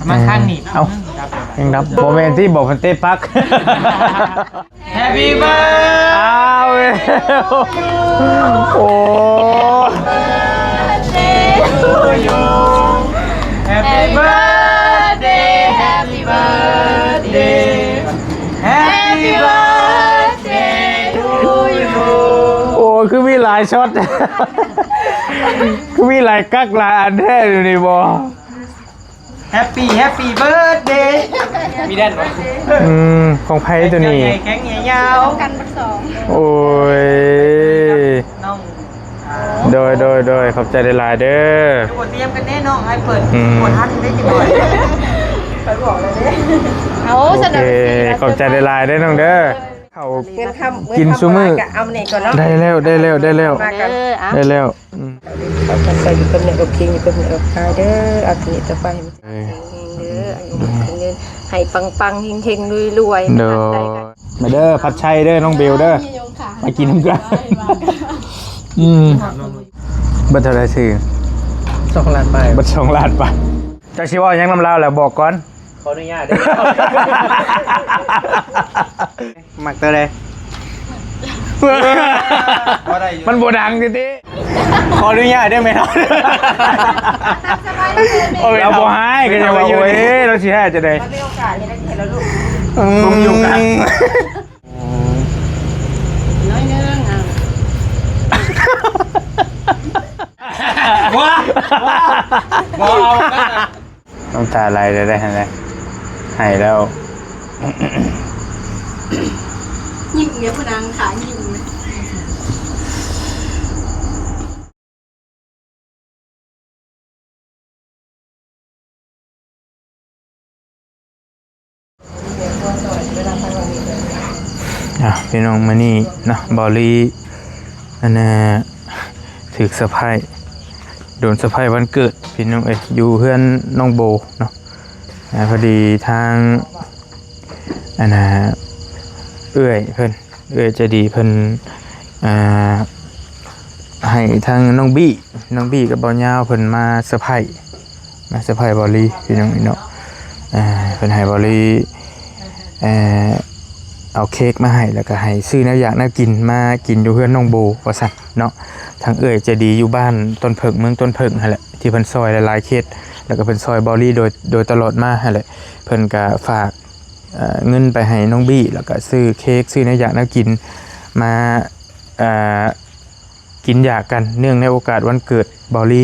ມັນຂ້າງໜີບ ເອົ້າ ຍັງດັບ ບໍ່ແມ່ນຕິ ບໍ່ ເພິ່ນເຕະປັກ. Happy birthday ອ້າວ ໂອ້ Happy birthday Happy birthday Happy birthday to you ໂອ້ ຄືມີຫຼາຍຊັອດ ຄືມີຫຼາຍກັກຫຼາຍອັນແທ້ຢູ່ນີ້ບໍ່? Happy Happy birthday ມີແດນບໍ່? ອືມ ຂອງໃຜຕົວນີ້? ໃຫຍ່ແຂງໃຫຍ່ຍາວ ກັນເບິດສອງ ໂອ້ຍ ນ້ອງ ໂດຍ ໂດຍ ໂດຍ ຂອບໃຈຫຼາຍໆເດີ. ບໍ່ຕຽມກັນແນ່ນ້ອງ ໃຫ້ເປີດ ອືມ ບໍ່ທັນໄດ້ຈັກໜ້ອຍ ຂ້ອຍບອກແລ້ວເດ້. ເອົາ ໂອເຄ ຂອບໃຈຫຼາຍໆເດີນ້ອງເດີ. ເຂົ້າ ເງິນຄຳ ກິນຊຸມື້ ເອົານີ້ກ່ອນເນາະ. ໄດ້ແລ້ວ ໄດ້ແລ້ວ ໄດ້ແລ້ວ ມາກັນ ເອີ ເອົາ ໄດ້ແລ້ວ ອືມ ເອົາກັນໄປຢູ່ກັບແມ່ກັບຄິງ ຢູ່ກັບແມ່ກັບກາຍເດີ. ເອົາຕົວນີ້ຕໍ່ໄປໃຫ້ມັນ ເອີ ເອີ ໃຫ້ປັງໆ ເຮັງໆ ລວຍໆ ໂດຍ ມາເດີ ຜັດໄຊເດີ ນ້ອງເບວເດີ ມາກິນນຳກັນ. ອືມ ເບິດເທົ່າໃດຊື່? ສອງລ້ານປາຍ ເບິດສອງລ້ານປາຍ. ເຈົ້າຊິເວົ້າຫຍັງນຳລາວແລ້ວບອກກ່ອນ. ຂໍອະນຸຍາດເດີ ມັກຕົວໃດ? ມັນບໍ່ດັງຕິ ຂໍອະນຸຍາດເດີແມ່ເຖົ້າ. ລາວບໍ່ຮ້າຍ ກໍຈະວ່າ ໂອ້ຍ ລາວຊິຮ້າຍຈັ່ງໃດ? ມັນມີໂອກາດເຮັດໃຫ້ເຫັນແລ້ວລູກ ອືມ ມີໂອກາດ ນ້ອຍໜຶ່ງ ອ່າ ບໍ່ ບໍ່ ບໍ່ເອົາ. ນ້ຳຕາໄຫຼແລ້ວໄດ໋ຫັ້ນແຫຼະ ໄຫ້ແລ້ວ. ຍິ້ມເດີຜູ້ນາງຂາ ຍິ້ມ. ອ່ະ ພີ່ນ້ອງ ມື້ນີ້ເນາະ ເບົາລີ ອັນນ່າ ຖືກເຊີໄພ ໂດນເຊີໄພວັນເກີດ ພີ່ນ້ອງເອີຍ ຢູ່ເຮືອນນ້ອງໂບເນາະ. ອ່າ ພໍດີທາງ ອັນນ່າ ເອື້ອຍເພິ່ນ ເອື້ອຍໃຈດີເພິ່ນ ອ່າ ໃຫ້ທາງນ້ອງບີ້ ນ້ອງບີ້ກັບບ່າວຍາວເພິ່ນມາເຊີໄພ ມາເຊີໄພເບົາລີ ພີ່ນ້ອງເນາະ. ອ່າ ເພິ່ນໃຫ້ເບົາລີ ເອີ ເອົາເຄັກມາໃຫ້ ແລ້ວກໍໃຫ້ຊື້ແນວຢາກແນວກິນມາກິນຢູ່ເຮືອນນ້ອງໂບວ່າຊັ້ນເນາະ. ທາງເອື້ອຍໃຈດີຢູ່ບ້ານຕົ້ນເຜິ້ງ ເມືອງຕົ້ນເຜິ້ງຫັ້ນແຫຼະ ທີ່ເພິ່ນຊ່ອຍຫຼາຍໆເຂດ ແລ້ວກໍເພິ່ນຊ່ອຍເບົາລີໂດຍ ໂດຍຕະຫຼອດມາຫັ້ນແຫຼະ. ເພິ່ນກໍຝາກ ເອີ ເງິນໄປໃຫ້ນ້ອງບີ້ ແລ້ວກໍຊື້ເຄັກ ຊື້ແນວຢາກແນວກິນມາ ເອີ ກິນຢາກກັນ ເນື່ອງໃນໂອກາດວັນເກີດເບົາລີ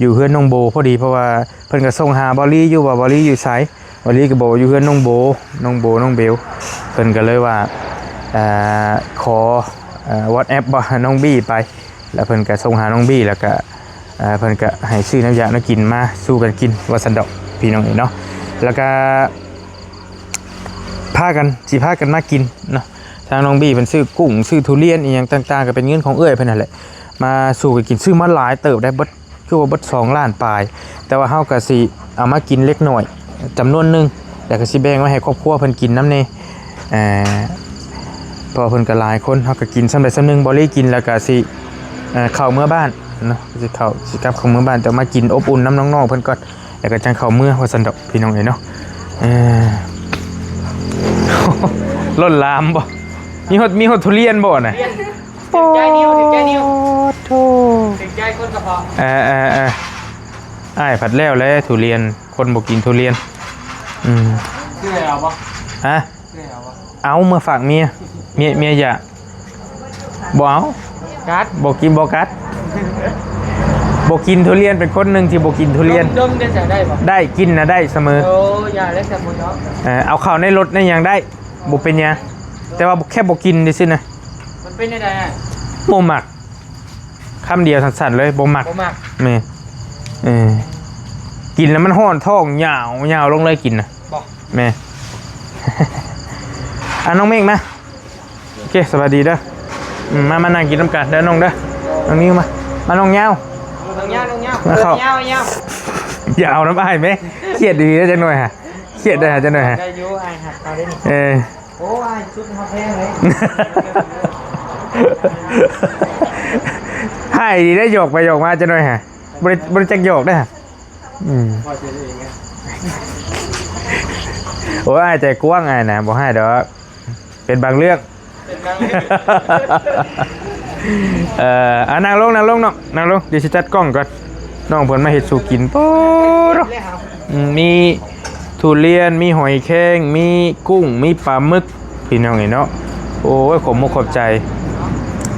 ຢູ່ເຮືອນນ້ອງໂບພໍດີ ເພາະວ່າເພິ່ນກໍສົ່ງຫາເບົາລີຢູ່ວ່າເບົາລີຢູ່ໃສ ເບົາລີກໍບອກວ່າຢູ່ເຮືອນນ້ອງໂບ ນ້ອງໂບ ນ້ອງເບວ. ເພິ່ນກໍເລີຍວ່າ ເອີ ຂໍ ເອີ ວອດແອັບ ບອກໃຫ້ນ້ອງບີ້ໄປ ແລ້ວເພິ່ນກໍສົ່ງຫານ້ອງບີ້ ແລ້ວກໍ ເອີ ເພິ່ນກໍໃຫ້ຊື້ແນວຢາກແນວກິນມາສູ່ກັນກິນວ່າຊັ້ນດອກ ພີ່ນ້ອງເອີຍເນາະ. ແລ້ວກໍ ພາກັນ ຊິພາກັນມາກິນເນາະ ທາງນ້ອງບີ້ເພິ່ນຊື້ກຸ້ງ ຊື້ທຸລຽນອີ່ຫຍັງຕ່າງໆ ກໍເປັນເງິນຂອງເອື້ອຍເພິ່ນຫັ້ນແຫຼະ ມາສູ່ກັນກິນ. ຊື້ມາຫຼາຍເຕີບໄດ໋ ເບິດ ຄືວ່າເບິດສອງລ້ານປາຍ ແຕ່ວ່າເຮົາກໍຊິເອົາມາກິນເລັກນ້ອຍຈຳນວນໜຶ່ງ ແລ້ວກໍຊິແບ່ງໄວ້ໃຫ້ຄອບຄົວເພິ່ນກິນນຳແດ່ ເອີ ເພາະວ່າເພິ່ນກໍຫຼາຍຄົນ ເຮົາກໍກິນສ່ຳໃດສ່ຳໜຶ່ງ. ເບົາລີກິນແລ້ວກໍຊິ ເອີ ເຂົ້າເມືອບ້ານເນາະ ຊິເຂົ້າ ຊິກັບເຂົ້າເມືອບ້ານ ແຕ່ມາກິນອົບອຸ່ນນຳນ້ອງໆເພິ່ນກ່ອນ ແລ້ວກໍຈັ່ງເຂົ້າເມືອວ່າຊັ້ນດອກ ພີ່ນ້ອງເອີຍເນາະ. ເອີ ລົ້ນລາມບໍ່? ມີຮອດ ມີຮອດທຸລຽນບໍ່ນະ? ຖືກໃຈນິວ ຖືກໃຈນິວ ໂອ້ໂທ້ ຖືກໃຈຄົນກະເພາະ ເອີໆໆ ອ້າຍພັດແລ້ວແຫຼະທຸລຽນ ຄົນບໍ່ກິນທຸລຽນ. ອືມ ຊື້ໃຫ້ເອົາບໍ່? ຮະ? ຊື້ໃຫ້ເອົາບໍ່? ເອົາເມືອຝາກເມຍ ເມຍ ເມຍຢາກ ບໍ່ເອົາ ກັດ ບໍ່ກິນ ບໍ່ກັດ ບໍ່ກິນທຸລຽນ ເປັນຄົນໜຶ່ງທີ່ບໍ່ກິນທຸລຽນ. ດົມ ດົມໄດ້ ໄດ້ບໍ່? ໄດ້ ກິນນະໄດ້ສະເໝີ. ໂອ້ ຢ່າແລ້ວ ສະເໝີເນາະ. ເອີ ເອົາເຂົ້າໃນລົດໃນຫຍັງໄດ້ ບໍ່ເປັນຫຍັງ ແຕ່ວ່າແຄ່ບໍ່ກິນຊື່ໆນະ. ມັນເປັນແນວໃດອ້າຍ? ບໍ່ມັກ ຄຳດຽວສັ້ນໆເລີຍ ບໍ່ມັກ ບໍ່ມັກ. ແມ່ນ ເອີ ກິນແລ້ວມັນຮ້ອນທ້ອງ ຍາວ ຍາວລົງເລີຍກິນນະ. ບໍ່ ແມ່ນ. ອ່ະ ນ້ອງເມັກມາ. ໂອເຄ ສະບາຍດີເດີ. ອືມ ມາ ມານັ່ງກິນນຳກັນເດີນ້ອງເດີ. ນ້ອງນິວມາ ມານ້ອງຍາວ ນ້ອງຍາວ ນ້ອງຍາວ ມາເຂົ້າ ຍາວ ຍາວ ຢ່າເອົານຳອ້າຍແມະ. ຄຽດດີໆເດີຈັກໜ່ອຍຫະ ຄຽດໄດ້ຫະ ຈັກໜ່ອຍຫະ. ໄດ້ຢູ່ ອ້າຍຮັກເຂົາເດ້ນີ້. ເອີ ໂອ້ ອ້າຍສຸດຮອດແຮງເລີຍ. ໃຫ້ດີໄດ້ ຫຍອກໄປຫຍອກມາຈັກໜ່ອຍຫະ. ບໍ່ໄດ້ ບໍ່ໄດ້ຈັກຫຍອກເດ້ຫະ. ອືມ ພໍຊິໄດ້ເອງນະ. ໂອ້ຍ ອ້າຍໃຈກວ້າງ ອ້າຍນະ ບໍ່ຮ້າຍດອກ ເປັນບາງເລື່ອງ. ເອີ ອ່າ ນັ່ງລົງ ນັ່ງລົງນ້ອງ ນັ່ງລົງ ດຽວຊິຈັດກ້ອງກ່ອນ. ນ້ອງເພິ່ນມາເຮັດສູ່ກິນ ໂອ້ໂຮ ອືມ ມີທຸລຽນ ມີຫອຍແຄງ ມີກຸ້ງ ມີປາໝຶກ ພີ່ນ້ອງເອີຍເນາະ. ໂອ້ຍ ຂອບມຸກຂອບໃຈ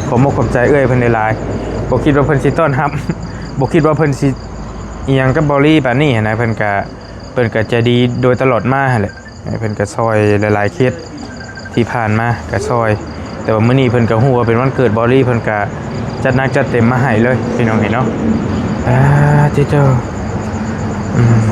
ຂອບມຸກຂອບໃຈເອື້ອຍເພິ່ນຫຼາຍໆ. ບໍ່ຄິດວ່າເພິ່ນຊິຕ້ອນຮັບ ບໍ່ຄິດວ່າເພິ່ນຊິອີ່ຫຍັງກັບເບົາລີປານນີ້ຫັ້ນນະ. ເພິ່ນກະ ເພິ່ນກະໃຈດີໂດຍຕະຫຼອດມາຫັ້ນແຫຼະ. ເພິ່ນກະຊ່ອຍຫຼາຍໆເຂດ ທີ່ຜ່ານມາກະຊ່ອຍ ແຕ່ວ່າມື້ນີ້ເພິ່ນກະຮູ້ວ່າເປັນວັນເກີດເບົາລີ ເພິ່ນກະຈັດໜັກຈັດເຕັມມາໃຫ້ເລີຍ ພີ່ນ້ອງເອີຍເນາະ. ອາ ຕິໂຕ ອືມ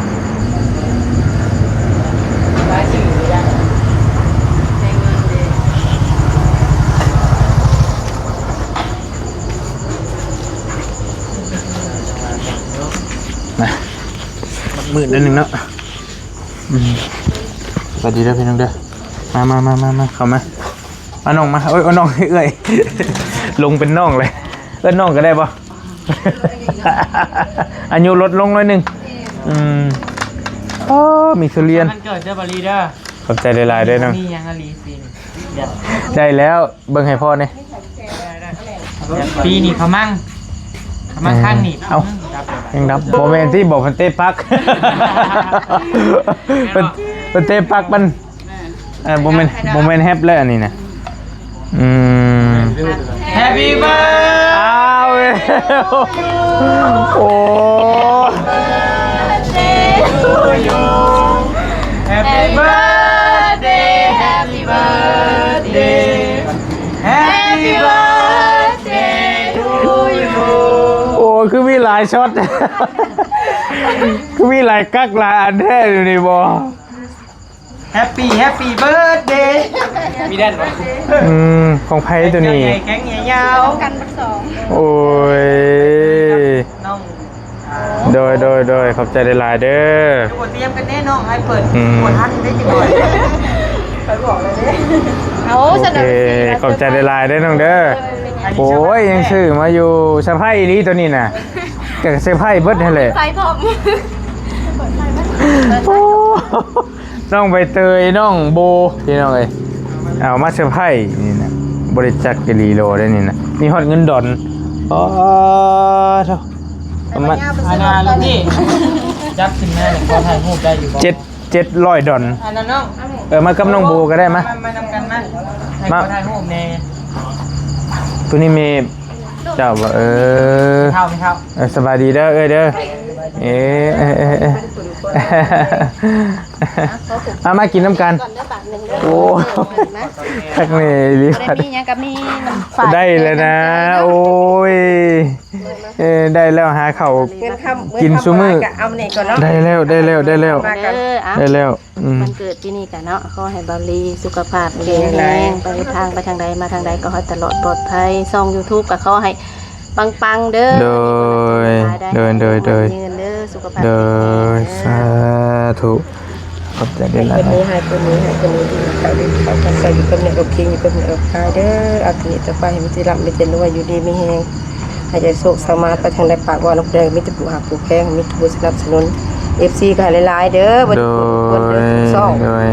ມາ ມືດໜ້ອຍໜຶ່ງເນາະ. ອືມ ສະບາຍດີເດີພີ່ນ້ອງເດີ ມາ ມາ ມາ ມາ ເຂົ້າມາ. ເອົານ້ອງມາ ໂອ້ຍ ເອົານ້ອງ ເອື້ອຍ ລົງເປັນນ້ອງເລີຍ. ເອີ້ນນ້ອງກໍໄດ້ບໍ່? ອາຍຸລົດລົງໜ້ອຍໜຶ່ງ. ອືມ ໂອ້ ມີທຸລຽນ ວັນເກີດເດີບາລີເດີ. ຂອບໃຈຫຼາຍໆເດີນ້ອງ. ມີຫຍັງອີ່ຫຼີຊິ ໄດ້ແລ້ວ ເບິ່ງໃຫ້ພໍ່ແດ່. ປີນີ້ເຂົາມັງ ເຂົາມັງ ເອີ ຄັ້ງນີ້ ເອົ້າ ຍັງດັບ ບໍ່ແມ່ນຕິ ບໍ່ເພິ່ນເຕະປັກ ເພິ່ນ ເພິ່ນເຕະປັກມັນ ເອີ ບໍ່ແມ່ນ ບໍ່ແມ່ນແຮັບແລ້ວອັນນີ້ນະ. ອືມ Happy birthday ອ້າວ ໂອ້ Happy birthday Happy birthday Happy birthday to you. ໂອ້ ຄືມີຫຼາຍຊັອດ ຄືມີຫຼາຍກັກຫຼາຍອັນແທ້ຢູ່ນີ້ບໍ່? Happy Happy birthday ມີແດນບໍ່? ອືມ ຂອງໃຜຕົວນີ້? ແຂງໃຫຍ່ແຂງຍາວ ກັນບັກສອງ. ໂອ້ຍ ນ້ອງ ໂດຍ ໂດຍ ໂດຍ ຂອບໃຈຫຼາຍໆເດີ. ບໍ່ຕຽມກັນແນ່ນ້ອງ ໃຫ້ເປີດ ອືມ ບໍ່ທັນໄດ້ຈັກໜ້ອຍ. ຂ້ອຍບອກແລ້ວເດ້ ເອົາ ໂອເຄ ຂອບໃຈຫຼາຍໆເດີນ້ອງເດີ. ໂອ້ຍ ຍັງຊື້ມາຢູ່ ເຊີໄພອີ່ຫຼີຕົວນີ້ນະ ກະເຊີໄພເບິດຫັ້ນແຫຼະ ເຊີໄພພ້ອມ ໂອ້ ນ້ອງໃບເຕີຍ ນ້ອງໂບ ພີ່ນ້ອງເອີຍ ເອົາມາເຊີໄພນີ້ນະ. ບໍ່ໄດ້ຈັກກະລີໂລໄດ້ນີ້ນະ ມີຮອດເງິນດອນ. ອໍ ໂທ້ ປະມານ ອັນນັ້ນລູກນີ້ ຈັບຂຶ້ນມາແລ້ວຂໍຖ່າຍຮູບໄດ້ຢູ່ບໍ່? ເຈັດ ເຈັດຮ້ອຍດອນ. ອັນນັ້ນນ້ອງ ເອີ ມາກັບນ້ອງໂບກໍໄດ້ ມາ ມາ ມານຳກັນ ມາ ໃຫ້ ມາ ຂໍຖ່າຍຮູບແດ່. ຜູ້ນີ້ແມ່ເຈົ້າບໍ່? ເອີ ເຖົ້າ ແມ່ເຖົ້າ ເອີ ສະບາຍດີເດີເອື້ອຍເດີ. ເອີ ເອີ ເອີ ເອີ ມາ ມາກິນນຳກັນ. ໂອ້ ຄັກແນ່ອີ່ຫຼີ ບໍ່ໄດ້ມີຫຍັງກໍມີນ້ຳຝາກ ໄດ້ແລ້ວນະ. ໂອ້ຍ ເອີ ໄດ້ແລ້ວ ຫາເຂົ້າ ເງິນຄຳ ກິນຊຸມື້ ເງິນຄຳບໍ່ຫຼາຍກໍເອົານີ້ກ່ອນເນາະ. ໄດ້ແລ້ວ ໄດ້ແລ້ວ ໄດ້ແລ້ວ ມາກັນ ເອີ ເອົາ ໄດ້ແລ້ວ. ອືມ ວັນເກີດປີນີ້ກະເນາະ ຂໍໃຫ້ເບົາລີສຸຂະພາບແຂງແຮງ ໄປທາງ ໄປທາງໃດມາທາງໃດກໍໃຫ້ຕະຫຼອດປອດໄພ. ຊ່ອງຢູທູບກໍຂໍໃຫ້ປັງໆເດີ. ໂດຍ ໂດຍ ໂດຍ ໂດຍ ຍືນເດີ ສຸຂະພາບແຂງແຮງເດີ. ສາທຸ ຂອບໃຈຫຼາຍໆ. ໃຫ້ເພິ່ນມີ ໃຫ້ເພິ່ນມີ ໃຫ້ເພິ່ນມີ ດີເຂົ້າດີເຂົ້າ ກັນໄປຢູ່ກັບແມ່ອອກເຄງ ຢູ່ກັບແມ່ອອກກາຍເດີ. ອາທິນີ້ຕໍ່ໄປໃຫ້ມີແຕ່ລ່ຳ ມີແຕ່ລວຍ ຢູ່ດີມີແຮງ ໃຫ້ໄດ້ໂຊກສາມາດ ໄປທາງໃດປາກເວົ້ານຳຜູ້ໃດ ມີແຕ່ຜູ້ຮັກຜູ້ແພງ ມີແຕ່ຜູ້ສະໜັບສະໜູນ. ເອັຟຊີກໍໃຫ້ຫຼາຍໆເດີ ເບິດທຸກຄົນເດີ ໂດຍ ທຸກຊ່ອງ ໂດຍ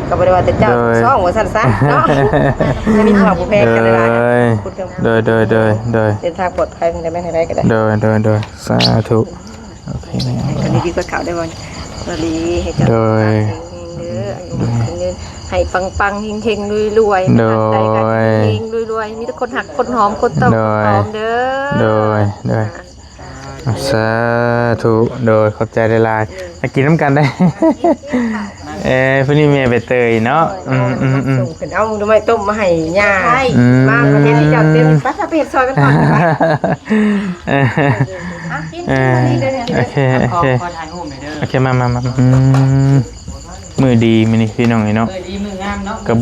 ກໍບໍ່ໄດ້ວ່າແຕ່ເຈົ້າ ໂດຍ ທຸກຊ່ອງວ່າຊັ້ນຊະເນາະ. ໃຫ້ມີຜູ້ຮັກຜູ້ແພງກັນຫຼາຍໆ ໂດຍ ໂດຍ ໂດຍ ໂດຍ ເດີນທາງປອດໄພ ທາງໃດມາທາງໃດກໍໄດ້ ໂດຍ ໂດຍ ໂດຍ ສາທຸ. ໂອເຄ ໃຫ້ກັນດີໆ ກ່ອນເຂົ້າໄດ້ບໍ່? ລາລີ ໃຫ້ເຈົ້າ ໂດຍ ເຮັງໆເດີ ອາຍຸໝັ້ນຂວັນຍືນ ໃຫ້ປັງໆ ເຮັງໆ ລວຍໆ ໂດຍ ເຮັງໆ ລວຍໆ ມີແຕ່ຄົນຮັກ ຄົນຫອມ ຄົນຕ້ອງ ໂດຍ ຄົນຫອມເດີ. ໂດຍ ໂດຍ ສາທຸ ໂດຍ ຂອບໃຈຫຼາຍໆ ມາກິນນຳກັນໄດ້. ເອີ ຜູ້ນີ້ແມ່ໃບເຕີຍເນາະ. ອືມໆໆ ເອົາໜໍ່ໄມ້ຕົ້ມມາໃຫ້ຍ່າ ອືມ ມາປະເທດທີ່ເຈົ້າເຕັມ ໄປ ໄປເຮັດຊ່ອຍກັນກ່ອນ ເອີ ເອີ ໂອເຄ ໂອເຄ ຂໍ ຂໍຖ່າຍຮູບໜ້ອຍເດີ ໂອເຄ ມາ ມາ ມາ ອືມ ມື້ດີມື້ນີ້ພີ່ນ້ອງເອີຍເນາະ ມື້ດີມື້ງາມເນາະ ກໍ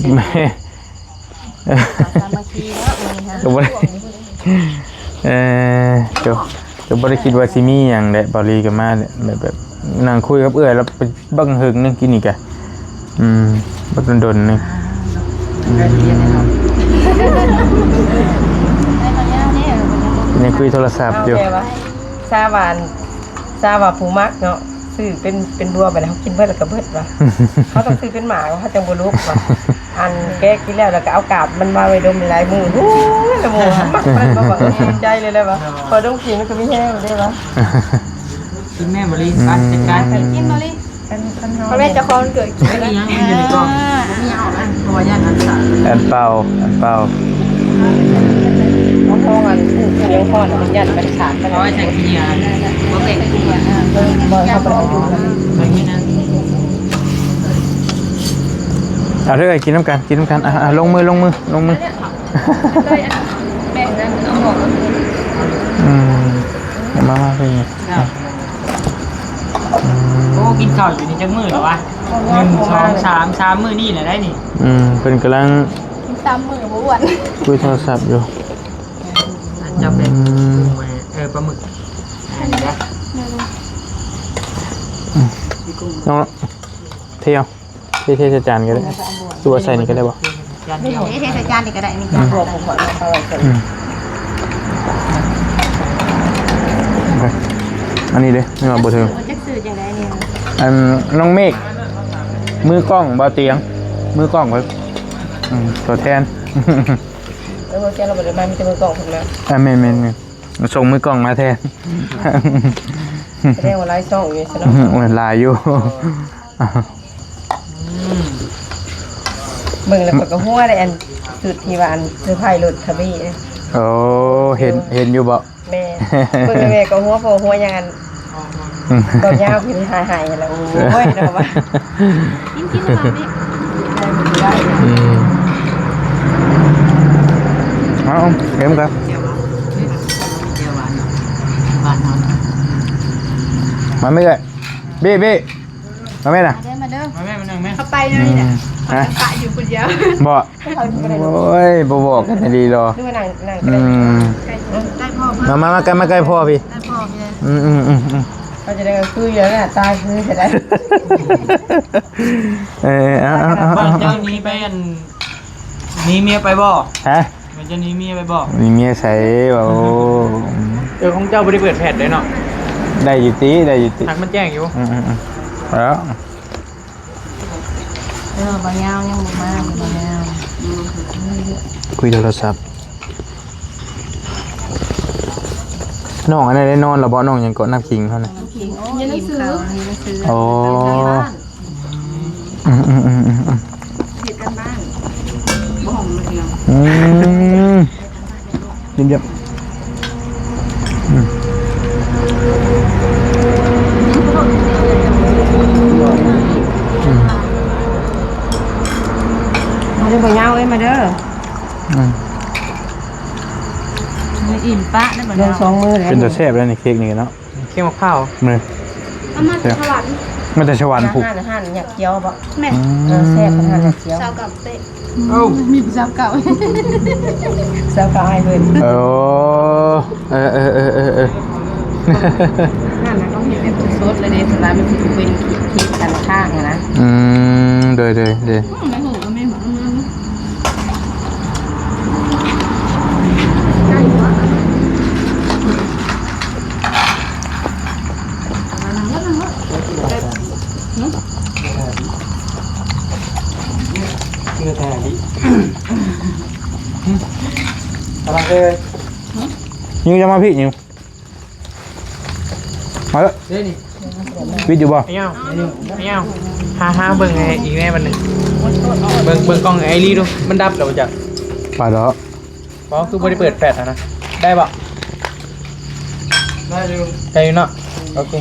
ສາມັກຄີເນາະ ມື້ນີ້ ກໍບໍ່ໄດ້ ເອີ ກໍ ກໍບໍ່ໄດ້ຄິດວ່າຊິມີຫຍັງແຫຼະ ເບົາລີກໍມາແບບ ແບບ ນັ່ງຄຸຍກັບເອື້ອຍແລ້ວໄປເບິ່ງເຫິງໜຶ່ງ ກິນນີ້ກະ ອືມ ບໍ່ດົນໆໜຶ່ງ ອືມ ຍັງຄຸຍໂທລະສັບຢູ່ ຊາວາ ຊາວາຜູ້ມັກເນາະ. ຊື້ເປັນ ເປັນບົວ ບັດເຮົາກິນເບິດແລ້ວກໍເບິດວ່າ ເຮົາຕ້ອງຊື້ເປັນໝາກວ່າ ເຮົາຈັ່ງບໍ່ລຸກວ່າ ອັນແກະກິນແລ້ວ ແລ້ວກໍເອົາກາບມັນມາໄວ້ດົມຫຼາຍມື້ ໂອ້ຍ ລະໂມມັກມັນບໍ່ວ່າ ເອີ ເຫັນໃຈເລີຍແຫຼະວ່າ ພໍດົມກິນມັນກໍມີແຮງເດ້ວ່າ ກິນແມ່ມະລິ ໄປຈັດການກິນ ກິນມະລິ ຄັນ ຄັນເຮົາ ເພາະແມ່ເຈົ້າຂອງວັນເກີດກິນ ອັນນີ້ຍັງຢູ່ໃນກ່ອງ ມີເອົາອັນ ເພາະວ່າຢ້ານອັນສາ ອັນເປົ່າ ອັນເປົ່າ ຂອງ ຂອງອັນຜູ້ ຜູ້ຍັງຮ້ອນ ມັນຢ້ານມັນຂາດ ເອົາໄວ້ໃສ່ເກຍ ບໍ່ແບ່ງເກຍ ເອີ ບໍ່ ເຮົາບໍ່ໄດ້ເອົາຢູ່ ເອົາເດີ້ ກິນນຳກັນ ກິນນຳກັນ ອ່ະ ອ່ະ ລົງມື ລົງມື ລົງມື ແບ່ງກັນເອົາອອກ ອືມ ມາ ມາ ເປັນຫຍັງ? ອືມ ໂອ້ ກິນເຂົ້າຢູ່ນີ້ຈັກມື້ແລ້ວວະ? ໜຶ່ງ ສອງ ສາມ ສາມມື້ນີ້ແຫຼະໄດ໋ນີ້ ອືມ ເພິ່ນກຳລັງ ກິນສາມມື້ບໍ່ອ້ວນ ຄຸຍໂທລະສັບຢູ່ ເຈົ້າເປັນ ອືມ ເອີ ປາໝຶກ ອັນນີ້ນະ ອືມ ເນາະ ເທເອົາ ເທ ເທໃສ່ຈານກໍໄດ້ ຫຼືວ່າໃສ່ນີ້ກໍໄດ້ບໍ່? ເທ ເທໃສ່ຈານນີ້ກໍໄດ້ ນີ້ ອືມ ຈານ ອືມ ອັນນີ້ເດ້ ນີ້ວ່າບໍ່ຖືກ ຈັກຊື່ຈັ່ງໃດນີ້ ອັນ ນ້ອງເມກ ມືກ້ອງ ບ່າວຕຽງ ມືກ້ອງເພິ່ນ ອືມ ຕົວແທນ ເອີ ບ່າວຕຽງລາວບໍ່ໄດ້ມາ ມີແຕ່ມືກ້ອງເພິ່ນມາ ອ່າ ແມ່ນໆໆ ສົ່ງມືກ້ອງມາແທນ ແສດງວ່າຫຼາຍຊ່ອງຢູ່ຊັ້ນເນາະ ໂອ້ຍ ຫຼາຍຢູ່ ເບິ່ງແລ້ວຂ້ອຍກໍຫົວເດ້ ອັນ ຊຸດທີ່ວ່າ ອັນ ເຊີໄພລົດທະບີ ໂອ້ ເຫັນ ເຫັນຢູ່ບໍ່? ແມ່ ເບິ່ງແມ່ກໍຫົວ ເພາະຫົວຫຍັງ ອັນ ອືມ ເບົາຍາວຄືຫາຍໆ ຫັ້ນແຫຼະ ໂອ້ຍ ເນາະວ່າ ກິນ ກິນ ລະບາດນີ້ ອືມ ເອົາ ເອົາ ເອັມກັນ ແຈ່ວຫວານ ແຈ່ວຫວານ ບ້ານເຮົາ ມາແມ່ເອື້ອຍ ເບ້ ເບ້ ມາແມ່ນະ ມາເດີ ມາເດີ ມາແມ່ ມານັ່ງແມ່ ເຂົ້າໄປເລີຍນະ ອືມ ປະຢູ່ຄົນດຽວ ບໍ່ ໂອ້ຍ ບໍ່ບອກກັນດີດອກ ຫຼືວ່ານັ່ງ ນັ່ງ ອືມ ໃກ້ພໍ່ ມາ ມາ ມາໃກ້ ມາໃກ້ພໍ່ພີ້ ໃກ້ພໍ່ພີ້ ອືມໆໆໆ ເຂົາຈະໄດ້ຄືຢູ່ແລ້ວນະ ຕາຄືຊິໄດ້ ເອີ ເອົາໆໆໆ ເຈົ້າໜີໄປ ອັນ ໜີເມຍໄປບໍ່? ຮະ? ມັນຈະໜີເມຍໄປບໍ່? ໜີເມຍໃສ? ໂອ້ ເອີ ຂອງເຈົ້າບໍ່ໄດ້ເປີດແຟລຊເດ້ເນາະ ໄດ້ຢູ່ຕິ ໄດ້ຢູ່ຕິ ຫາກມັນແຈ້ງຢູ່ ອືມໆໆ ເອີ ເອີ ບ່າວຍາວຍັງບໍ່ມາ ບ່າວຍາວ ຄຸຍໂທລະສັບ ນ້ອງອັນນັ້ນໄດ້ນອນແລ້ວບໍ່? ນ້ອງຫຍັງເກາະ ນ້ຳຂິງເຮົານະ ນ້ຳຂິງ ໂອ້ ຮຽນໜັງສື ໂອ້ ເຮັດການບ້ານ ບໍ່ຫ້ອງມັນເອງ ອືມ ຢ້ຽມໆ ອືມ ອືມ ມາເດີ ບ່າວຍາວເອີຍ ມາເດີ ອືມ ອີ່ມປະໄດ້ບໍ່ ເລື່ອງສອງມື້ແລ້ວ ເປັນຕາແຊບແລ້ວນີ້ ເຄ້ກນີ້ເນາະ. ເຄັງໝາກພ້າວ ແມ່ນ ເອົາມາແຕ່ສະຫວັນ ມາແຕ່ສະຫວັນພຸ້ນ ຮ້ານອາຫານຫຍັກກຽວບໍ່? ແມ່ນ ອືມ ເອີ ແຊບຂະໜາດຫຍັກກຽວ ຊາວເກົ້າເຕະ ໂອ້ ມີຜູ້ສາວເກົ່າ ສາວເກົ່າອ້າຍເພິ່ນ ເອີ ເອີໆໆໆ ນັ້ນນະ ຕ້ອງເຮັດແບບສົດໆ ແລ້ວເດ້ ສ່ວນຫຼາຍມັນຊິເປັນເຄັກ ເຄັກກັນຄ້າງຫັ້ນນະ ອືມ ໂດຍໆໆ ອືມ ໃນຫູກໍແມ່ນ ຢູຈະມາພີ້ ຢູ ມາເດີ ເດ້ນີ້ ວິດຢູ່ບໍ່? ເອົາ ເອົາ ຫາ ຫາເບິ່ງໃຫ້ອີກແດ່ບັດນີ້ ເບິ່ງ ເບິ່ງກ້ອງໄອລີດູ ມັນດັບແລ້ວບໍ່ຈັກ ປາດເນາະ ບໍ່ ຄືບໍ່ໄດ້ເປີດແຟລຊຫັ້ນນະ ໄດ້ບໍ່? ໄດ້ຢູ່ ໄດ້ຢູ່ເນາະ ໂອເຄ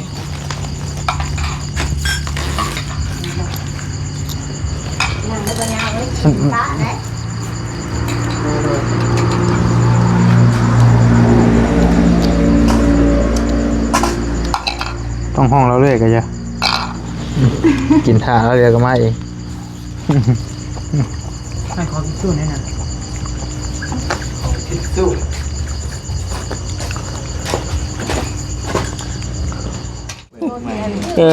ຕ້ອງຮ້ອງລາວເລື້ອຍກໍຢ່າ ກິນຖ້າລາວເລື້ອຍກໍມາເອງ. ໃຫ້ຂໍທິດຊູ່ແດ່ນະ ຂໍທິດຊູ່ ເອີ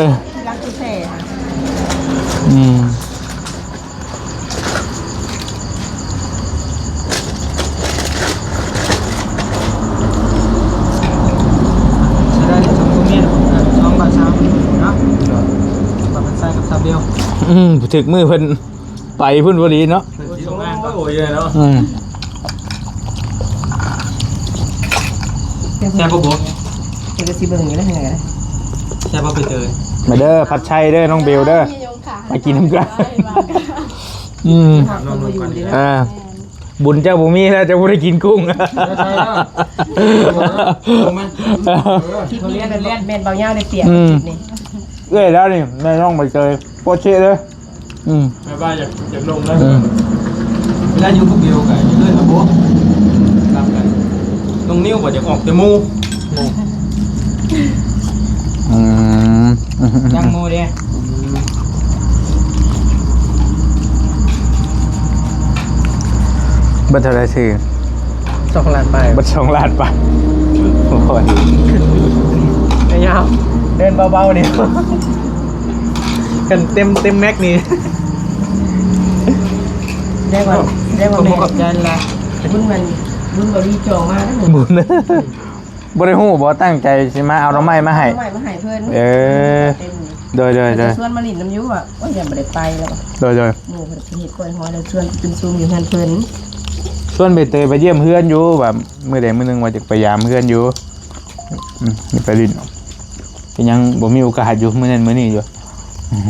ອືມ ສະບາຍດີ ສອງຜົວເມຍ ສອງບ່າວສາວເນາະ. ສຳດຽວ ອືມ ຖືກມືເພິ່ນໄປພຸ້ນພໍດີເນາະ ເພິ່ນຊິລົງງານ ໂອ້ຍເນາະ ອືມ ແຊບບໍ່? ເພິ່ນກໍຊິເບິ່ງຢູ່ແລ້ວ ແຊບບໍ່ ໄປເຕີຍ? ມາເດີ ພັດໄຊເດີ ນ້ອງເບວເດີ ມາກິນນຳກັນ ອືມ ຖາມນ້ອງເບິ່ງກ່ອນ ອ່າ ບຸນເຈົ້າບໍ່ມີແລ້ວ ເຈົ້າບໍ່ໄດ້ກິນກຸ້ງ ຄລິບນີ້ແມ່ນ ແມ່ນເບົາຍາວໄດ້ປຽບ ອືມ ຄລິບນີ້ ເອື້ອຍແລ້ວນີ້ ແມ່ນ້ອງໃບເຕີຍ ໂປະເຊະເລີຍ ອືມ ແມ່ວ່າຢາກ ຢາກລົງນະ ອືມ ເວລາຢູ່ຜູ້ດຽວກໍເລື່ອນລະບົບ ຮັບກັນ ນ້ອງນິວກໍຢາກອອກແຕ່ໝູ່ ອືມ ຍັງໝູ່ເດ້ ເບິດເທົ່າໃດຊື່? ສອງລ້ານປາຍ ເບິດສອງລ້ານປາຍ ໂອ້ຍ ຍາວ ເດີນເບົາໆ ນີ້ ກັນເຕັມ ເຕັມແມັກນີ້ ແສດງວ່າ ແສດງວ່າແມ່ນ ຂອບໃຈຫຼາຍ ບຸນມັນ ບຸນບໍ່ໄດ້ຈອງມາເດ້ ບຸນ ບໍ່ໄດ້ຮູ້ບໍ່ ຕັ້ງໃຈຊິມາເອົາໜໍ່ໄມ້ມາໃຫ້ ເອົາໜໍ່ໄມ້ມາໃຫ້ເພິ່ນ ເອີ ເຕັມ ໂດຍໆໆ ເພິ່ນຊວນມາຫຼິ້ນນຳຢູ່ວ່າ ໂອ້ຍ ຢ້ານບໍ່ໄດ້ໄປແລ້ວ ໂດຍໆ ໝູ່ເພິ່ນເຮັດກ້ອຍຫອຍແລ້ວ ຊວນໄປກິນຊຸມຢູ່ເຮືອນເພິ່ນ ຊວນໃບເຕີຍໄປຢ້ຽມເຮືອນຢູ່ ວ່າມື້ໃດມື້ໜຶ່ງວ່າຈະໄປຢາມເຮືອນຢູ່ ອືມ ໄປຫຼິ້ນ ກໍຍັງບໍ່ມີໂອກາດຢູ່ ມື້ນັ້ນມື້ນີ້ຢູ່ ອືມ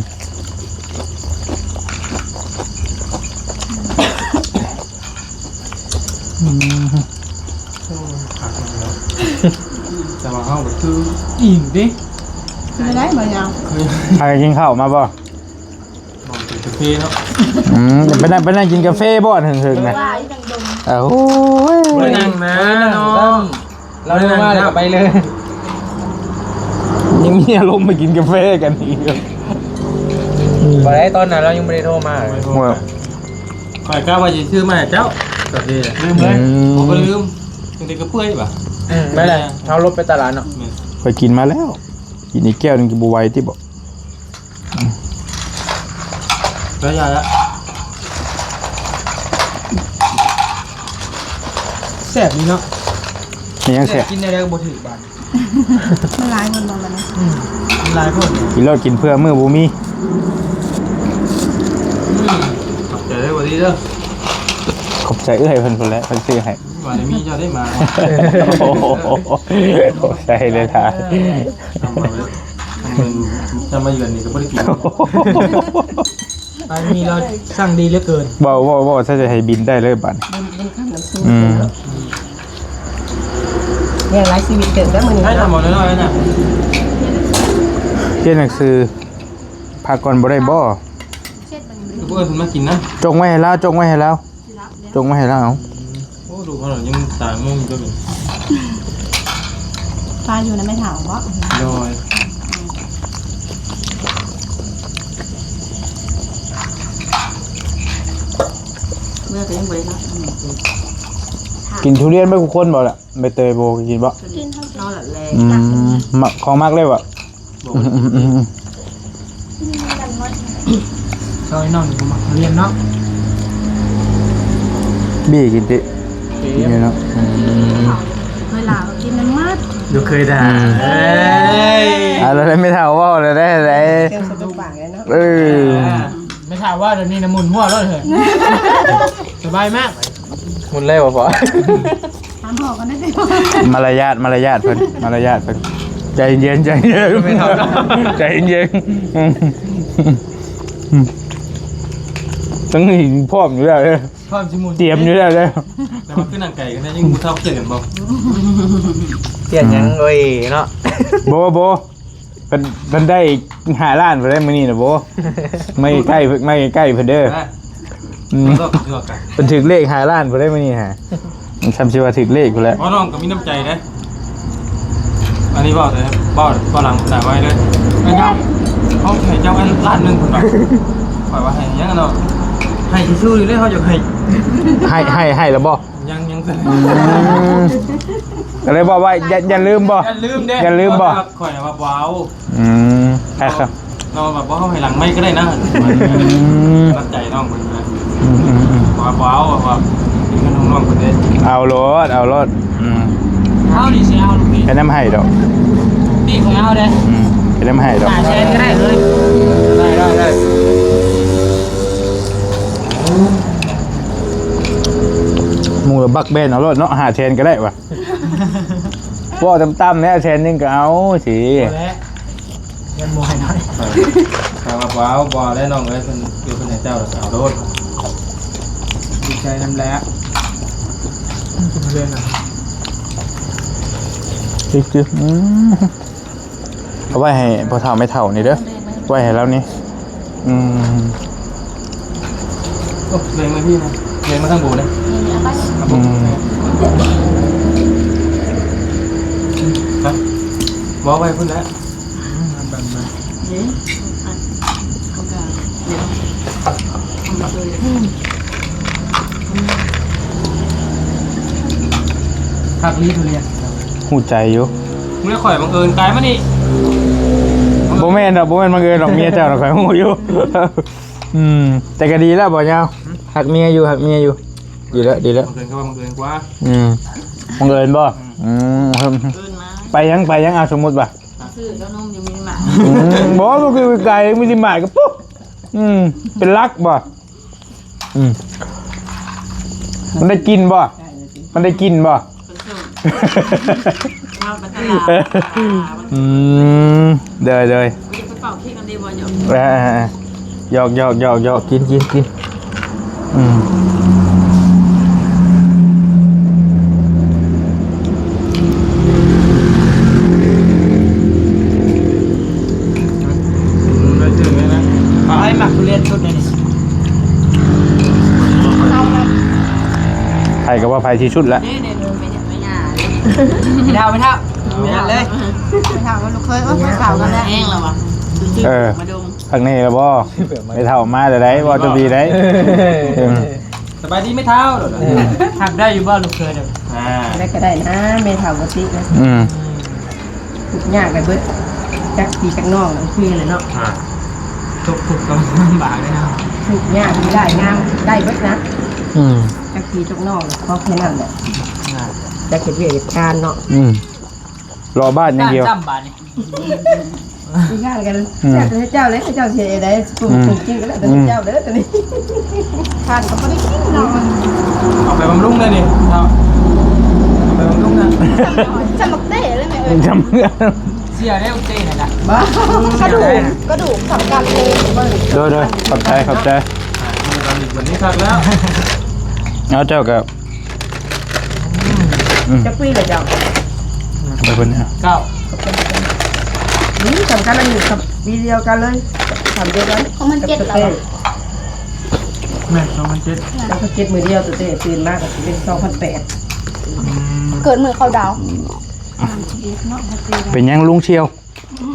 ແຕ່ວ່າເຮົາກໍຄືອີ່ມເດ້ ຄືໄດ້ບໍ່ຍາວ ເຄີຍ ພາກັນກິນເຂົ້າມາບໍ່? ນອນກິນກາເຟເນາະ ອືມ ໄປນັ່ງ ໄປນັ່ງກິນກາເຟບໍ່ ເຖິງໆ ນະ ວ່າອີ່ຫຍັງດົມ ໂອ້ຍ ບໍ່ໄດ້ນັ່ງນາເນາະ ລາວລົງມາແລ້ວກໍໄປເລີຍ ຍັງມີອາລົມມາກິນກາເຟກັນອີກ ບໍ່ໄດ້ ຕອນນັ້ນລາວຍັງບໍ່ໄດ້ໂທມາເລີຍ ບໍ່ໄດ້ໂທ ຂ້ອຍກະວ່າຊິຊື້ມາໃຫ້ເຈົ້າ ກາເຟ ລືມເລີຍ ອືມ ບໍ່ໄດ້ລືມ ຈັ່ງໃດກໍເປື່ອຍບາດ ອືມ ແມ່ນແຫຼະ ເຮົາລົບໄປຕະຫຼາດເນາະ ແມ່ນ ຂ້ອຍກິນມາແລ້ວ ກິນອີກແກ້ວໜຶ່ງກໍບໍ່ໄຫວຕິບໍ? ອືມ ໄດ້ຢາລະ ແຊບດີເນາະ ມີຫຍັງແຊບ? ກິນແນວໃດກໍບໍ່ຖືກບາດ ມັນຫຼາຍຄົນບໍ່ມັນ ອືມ ມັນຫຼາຍຄົນ ກິນໂລດ ກິນເພື່ອມື້ບໍ່ມີ ອືມ ຂອບໃຈເດີ ຫວັດດີເດີ ຂອບໃຈເອື້ອຍເພິ່ນພຸ້ນແຫຼະ ເພິ່ນຊື້ໃຫ້ ວ່າໄດ້ມີເຈົ້າໄດ້ມາ ໂອ້ໂຫ ຂອບໃຈຫຼາຍໆ ເອີ ທຳມາເລີຍ ທຳມາເຢືອນນີ້ກໍບໍ່ໄດ້ກິນ ໄປມີລາວສັ່ງດີເຫຼືອເກີນ ເວົ້າ ເວົ້າ ເວົ້າ ຖ້າຈະໃຫ້ບິນໄດ້ເລີຍບາດນີ້ ບຸນ ບຸນຄຳນ້ຳຊຸບ ອືມ ເນາະ ອືມ ລ້ຽງຫຼາຍຊີວິດເຕີບແລ້ວມື້ນີ້ ໃຫ້ທຳເອົານ້ອຍໆນະ ຮຽນໜັງສື ພັກກ່ອນບໍ່ໄດ້ບໍ່? ເຊັດມັນ ຄືບໍ່ເອີ້ນເພິ່ນມາກິນນຳ ຈົ່ງໄວ້ໃຫ້ລາວ ຈົ່ງໄວ້ໃຫ້ລາວ ຈົງມາໃຫ້ລາວເອົາ ໂອ້ ລູກເຮົາຍັງຕາງງຢູ່ເດ້ ປາຢູ່ນຳແມ່ເຖົ້າບໍ? ໂດຍ ເມື່ອກໍຍັງບໍ່ໄດ້ນອນ ກິນທຸລຽນເບິດທຸກຄົນບໍ່ລະ? ໃບເຕີຍບໍ່ກິນບໍ່? ກິນ ເຮົາກິນ ນອນແລ້ວແລະ ອືມ ມັກ ຂອງມັກເລີຍບໍ່? ບໍ່ ອືມໆ ຊອຍນ້ອງບໍ່ມັກທຸລຽນເນາະ ບີກິນຕິ ກິນຢູ່ເນາະ ອືມ ເວລາກໍກິນນຳໝົດ ບໍ່ເຄີຍດ່າ ອືມ ເອີຍ ອ່າ ແລ້ວແມ່ເຖົ້າເວົ້າແລ້ວໄດ້ ໄດ້ ເຕັມສະຕຸປາກເລີຍເນາະ ເອີ ອ່າ ແມ່ເຖົ້າວ່າດຽວນີ້ນະໝຸນຫົວໂລດເຮີ້ຍ ສະບາຍມາກ ໝຸນແລ້ວບໍ່ພໍ ຖາມພໍ່ກັນໄດ້ຕິ ມາລະຍາດ ມາລະຍາດເພິ່ນ ມາລະຍາດເພິ່ນ ໃຈເຢັນ ໃຈເຢັນ ແມ່ເຖົ້າເນາະ ໃຈເຢັນ ອືມ ອືມ ທັງນີ້ພ້ອມຢູ່ແລ້ວເດ້ ພ້ອມຊິໝຸນ ຕຽມຢູ່ແລ້ວເດ້ ແຕ່ວ່າຄືນັ່ງໄກກັນແທ້ ຍັງບໍ່ເທົ່າຄຽດກັນບໍ່? ຄຽດຫຍັງ ອືມ ໂອ້ຍເນາະ ບໍ່ ບໍ່ ເພິ່ນ ເພິ່ນໄດ້ຫ້າລ້ານພຸ້ນເດ້ມື້ນີ້ນະໂບ ມາໃກ້ໆ ມາໃກ້ໆເພິ່ນເດີ ອືມ ເພິ່ນຖືກເລກຫ້າລ້ານພຸ້ນເດ້ມື້ນີ້ຫາ ຊ່ຳຊິວ່າຖືກເລກພຸ້ນແຫຼະ ເວົ້ານ້ອງກໍມີນ້ຳໃຈເດ້ ອັນນີ້ເວົ້າແຕ່ເວົ້າ ເວົ້າຫຼັງໜ້າໄວ້ເດີ ເອົາໃຫ້ເຈົ້າອັນລ້ານໜຶ່ງພຸ້ນວ່າ ຂ້ອຍວ່າໃຫ້ຫຍັງເນາະ ໃຫ້ຊື່ໆນີ້ເດ້ ເຮົາຢາກໃຫ້ ໃຫ້ ໃຫ້ ໃຫ້ລະບໍ່? ຍັງ ຍັງ ອືມ ກໍເລີຍບອກວ່າ ຢ່າ ຢ່າລືມບໍ່? ຢ່າລືມເດ້ ຢ່າລືມບໍ່? ຂ້ອຍວ່າບໍ່ເອົາ ອືມ ເອົາ ເອົາແບບບໍ່ເອົາໃຫ້ຫຼັງໄມ້ກໍໄດ້ນະ ອືມ ຮັບໃຈນ້ອງເພິ່ນນະ ອືມໆໆ ວ່າບໍ່ເອົາ ວ່າເປັນເງິນຂອງນ້ອງເພິ່ນເດ້ ເອົາໂລດ ເອົາໂລດ ອືມ ເຮົານີ້ຊິເອົາລູກນີ້ ແຕ່ນຳໃຫ້ດອກ ນີ້ຂ້ອຍເອົາເດ້ ອືມ ໄດ້ມາໃຫ້ດອກ ຫ້າແສນກໍໄດ້ເລີຍ ໄດ້ໆໆ ໝູ່ບັກແບນເອົາໂລດເນາະ ຫ້າແສນກໍໄດ້ວ່າ ເວົ້າຕ່ຳໆແລ້ວ ແສນໜຶ່ງກໍເອົາຊິ ບໍ່ແລ້ວ ຍັງບໍ່ໃຫ້ນ້ອຍ ຖ້າວ່າບໍ່ເອົາ ບໍ່ແລ້ວນ້ອງເອີຍ ເພິ່ນ ຄືເພິ່ນໃຫ້ເຈົ້າເອົາໂລດ ດີໃຈນຳແຫຼະ ເປັນເລື່ອງນະ ອືມ ເອົາໄວ້ໃຫ້ພໍ່ເຖົ້າແມ່ເຖົ້ານີ້ເດີ ໄວ້ໃຫ້ລາວນີ້ ອືມ ໂອ້ ແບ່ງມາພີ້ນະ ແບ່ງມາທາງໂບເດີ ອືມ ຮະ ບໍ່ໄວ້ພຸ້ນແຫຼະ ອືມ ເດ້ ເຂົາກໍ ອືມ ຄັກລີທຸລຽນ ຮູ້ໃຈຢູ່ ເມື່ອຂ້ອຍບັງເອີນກາຍມານີ້ ບໍ່ແມ່ນດອກ ບໍ່ແມ່ນບັງເອີນດອກ ເມຍເຈົ້ານະ ຂ້ອຍຮູ້ຢູ່ ອືມ ແຕ່ກໍດີແລ້ວບໍ່ຍາວ ຮັກເມຍຢູ່ ຮັກເມຍຢູ່ ດີແລ້ວ ດີແລ້ວ ບັງເອີນກໍວ່າບັງເອີນກວ່າ ອືມ ບັງເອີນບໍ່ ອືມ ອືມ ເອີ້ນມາ ໄປຫຍັງ ໄປຫຍັງ ອາ ສົມມຸດວ່າ ຊື້ເຕົ້ານົມຢູ່ມິນິມາດ ອືມ ບໍ່ ກໍຄືໄກມິນິມາດກໍປຸບ ອືມ ເປັນຫຼັກບໍ່ ອືມ ມັນໄດ້ກິນບໍ່ ມັນໄດ້ກິນບໍ່ ເພິ່ນສົ່ງ ເຮົາໄປຕະຫຼາດ ອືມ ເດີໆ ໄປເປົ່າເຄ້ກກັນດີບໍ່ ຫຍອກ ເອີ ຫຍອກໆໆໆ ກິນໆໆ ອືມ ໄປໝາກທຸລຽນສຸດເລີຍນີ້ ໃຜກໍວ່າໃຜທີ່ສຸດແຫຼະ ນີ້ໆ ໄປເຖົ້າ ໄປເຖົ້າ ໄປເຖົ້າເລີຍ ໄປເຖົ້າກັບລູກເຂີຍ ໂອ້ຍ ໄປເຖົ້າກັນແລ້ວ ແຫ້ງແລ້ວຫວາ ເອີ ມາດົງ ທາງນີ້ລະບໍ່ ໄປເຖົ້າມາແຕ່ໃດ ເວົ້າຈະດີໄດ ເອີ ສະບາຍດີແມ່ເຖົ້າ ອືມ ຮັບໄດ້ຢູ່ບໍ່ລູກເຂີຍເດີ ອ່າ ໄດ້ກໍໄດ້ນະ ແມ່ເຖົ້າບໍ່ຕິນະ ອືມ ທຸກຍາກໄປເບິດ ຈັກພີ່ຈັກນ້ອງ ຄືແຫຼະເນາະ ອ່າ ທຸກ ທຸກກໍລຳບາກເລີຍເນາະ ທຸກຍາກໄດ້ງາມໄດ້ເບິດນະ ອືມ ຈັກພີ່ຈັກນ້ອງ ຂໍແຄ່ນັ້ນແຫຼະ ອ່າ ຈັກເຮັດວຽກເຮັດການເນາະ ອືມ ລໍບ້ານຢ່າງດຽວ ຈ້ຳບາດນີ້ ຊິງານກັນ ອືມ ແລ້ວແຕ່ເຈົ້າເລີຍ ເຈົ້າຊິເຮັດໃດ ປຸງ ອືມ ປຸງກິນກໍແລ້ວແຕ່ ອືມ ເຈົ້າເດີ ຕອນນີ້ ທານກໍບໍ່ໄດ້ກິນເນາະ ເອົາໄປບຳລຸງໄດ້ນີ້ເນາະ ເອົາໄປບຳລຸງນະ ຈຳບັກເຕ້ເລີຍແມ່ເອີຍ ຈຳ ເສຍແລ້ວເຕ້ນະ ບໍ່ ກະດູກ ກະດູກສຳຄັນເລີຍ ໂດຍໆ ຂອບໃຈ ຂອບໃຈ ອ່າ ມື້ນີ້ຄັກແລ້ວ ເອົາ ເຈົ້າກໍ ອືມ ຈັກປີແລ້ວເຈົ້າ? ໄປເພິ່ນນີ້ ເກົ້າ ອືມ ສຳຄັນອັນນີ້ກັບປີດຽວກັນເລີຍ ສາມເດືອນກັນ ສອງພັນເຈັດແລ້ວ ແມ່ນ ສອງພັນເຈັດ ສອງພັນເຈັດ ມື້ດຽວ ຕັ້ງແຕ່ຕື່ນມາກໍຊິເປັນ ສອງພັນແປດ ອືມ ເກີດມື້ເຂົາດາວ ເປັນຫຍັງລຸງສ່ຽວ?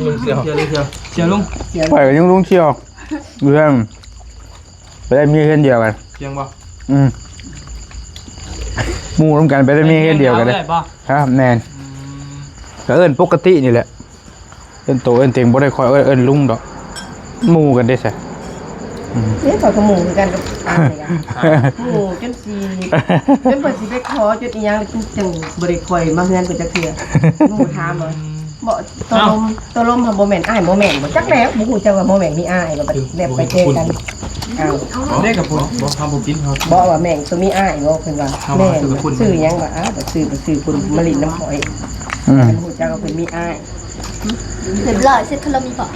ລຸງສ່ຽວ ສ່ຽວ ສ່ຽວລຸງ ຂ້ອຍກໍຍັງລຸງສ່ຽວ ຢູ່ເຮືອນ ໄປໄດ້ເມຍເຮືອນດຽວກັນ ທ່ຽງບໍ່? ອືມ ໝູ່ນຳກັນໄປໄດ້ເມຍເຮືອນດຽວກັນເດ້ ຮະ ແມ່ນ ອືມ ກໍເອີ້ນປົກກະຕິນີ້ແຫຼະ ເອີ້ນໂຕເອີ້ນເຕັງ ບໍ່ໄດ້ຄ່ອຍເອີ້ນ ເອີ້ນລຸງດອກ ໝູ່ກັນເດ້ຊະ ອືມ ເອີ ຂ້ອຍກໍໝູ່ຄືກັນກັບອ້າຍນີ້ ໝູ່ຈົນຊິ ຈົນເພິ່ນຊິໄປຂໍ ຈົນອີ່ຫຍັງ ຈຶ່ງບໍ່ໄດ້ຄ່ອຍມາເຮືອນເພິ່ນຈັກເທື່ອ ໝູ່ຖາມວ່າ ບໍ່ ໂຕລົມ ໂຕລົມຫັ້ນບໍ່ແມ່ນອ້າຍ ບໍ່ແມ່ນບໍ່ ຈັກແລ້ວ ບໍ່ຮູ້ຈັກວ່າບໍ່ແມ່ນມີອ້າຍ ແບບ ແບບໄປເຈີກັນ ອ້າວ ເດ້ກໍບໍ່ ບໍ່ ເຮົາບໍ່ກິນ ເຮົາ ບໍ່ວ່າແມ່ນໂຕມີອ້າຍບໍ່ ເພິ່ນວ່າ ເຮົາ ແມ່ນ ວ່າຊື່ຫຍັງ ວ່າ ອ້າວ ຊື່ ຊື່ ບໍ່ຮູ້ຈັກວ່າເພິ່ນມີອ້າຍ ອືມ ເພິ່ນຮູ້ຈັກວ່າເພິ່ນມີອ້າຍ ຮຽບຮ້ອຍ ເຊັດຄາຣາມີບໍ່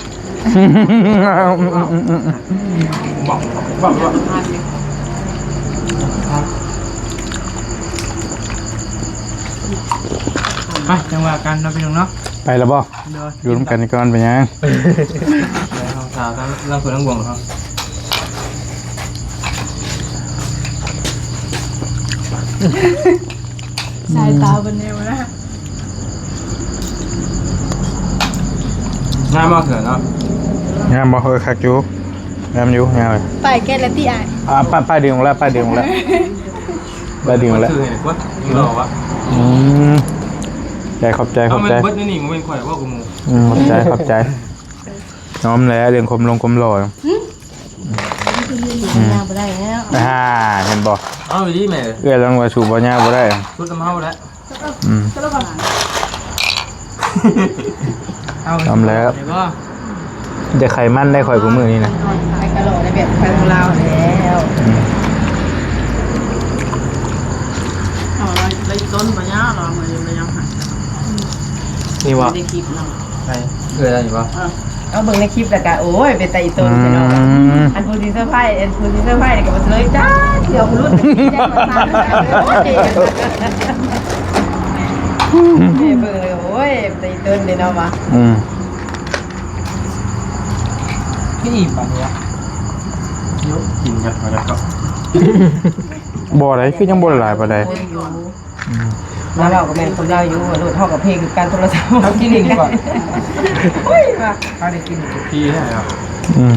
ໄປ ຈັ່ງວ່າກັນເນາະ ພີ່ນ້ອງເນາະ ໄປແລ້ວບໍ່? ໂດຍ ຢູ່ນຳກັນນີ້ກ່ອນ ເປັນຫຍັງ? ເຮົາສາວທັງ ທັງຄົນທັງວງເຮົາ ສາຍຕາເພິ່ນແນວນະ ງາມບໍ່ເຂືອເນາະ? ງາມບໍ່? ເອີ ຄັກຢູ່ ງາມຢູ່ ງາມເລີຍ ປ້າຍແກະແລ້ວຕິອ້າຍ? ອ່າ ປ້າຍ ປ້າຍດຶງອອກແລ້ວ ປ້າຍດຶງອອກແລ້ວ ປ້າຍດຶງອອກແລ້ວ ຊື້ໃຫ້ກວ່າ ຍັງລໍວະ ອືມ ໃຈ ຂອບໃຈ ຂອບໃຈ ເອົາ ແມ່ນເບິດໃນນີ້ ບໍ່ແມ່ນຂ້ອຍເວົ້າກັບໝູ່ ອືມ ຂອບໃຈ ຂອບໃຈ ຍອມແລ້ວ ເລື່ອງຄວາມລົງຄວາມຫຼໍ່ ຫຶ? ອືມ ຍ່າງບໍ່ໄດ້ແລ້ວ ອ່າ ເຫັນບໍ່? ເອົາອີ່ຫຼີແມ່ ເອື້ອຍລາວວ່າສູ້ບໍ່ຍ່າງບໍ່ໄດ້ ສຸດນຳເຮົາແຫຼະ ອືມ ເອົາ ຍອມແລ້ວ ໄດ້ບໍ່? ຈະໄຂມັນໄດ້ຂ້ອຍ ກູມື້ນີ້ນະ ໄຂກະຫຼໍໄດ້ແບບໄຂຂອງລາວແລ້ວ. ອືມ ເອົາ ໄລ່ຕົ້ນບໍ່ຍາກດອກ ມື້ນີ້ບໍ່ຍາກຫາ ນີ້ບໍ່? ໄດ້ຄລິບເນາະ ໄດ້ ເອີ ໄດ້ຢູ່ບໍ່? ເອີ ເອົາເບິ່ງໃນຄລິບແລ້ວກະ ໂອ້ຍ ເປັນຕາອີ່ຕົນແທ້ເນາະ. ອືມ ອັນຜູ້ທີ່ເຊີໄພ ອັນຜູ້ທີ່ເຊີໄພນີ້ກໍບໍ່ເຊີຍຈັກເທື່ອ ຜູ້ລຸ້ນກໍດີໃຈວ່າຊັ້ນ ໂອ້ຍ ເບິ່ງເລີຍ ໂອ້ຍ ເປັນຕາອີ່ຕົນເດ້ເນາະວ່າ. ອືມ ຄືອີ່ມບາດນີ້ວະ ຢູ່ ກິນຫຍັງເອົາຫຍັງກໍ ບໍ່ໄດ້ ຄືຍັງບໍ່ໄດ້ຫຼາຍປານໃດ. ອືມ ລາວເວົ້າກໍແມ່ນຄວາມລາວຢູ່ ໂລດເຮົາກໍເພຄືກັນໂທລະສັບ ເຮົາກິນອີ່ມກ່ອນ ໂອ້ຍວ່າ ເຮົາໄດ້ກິນທຸກທີແລ້ວ. ອືມ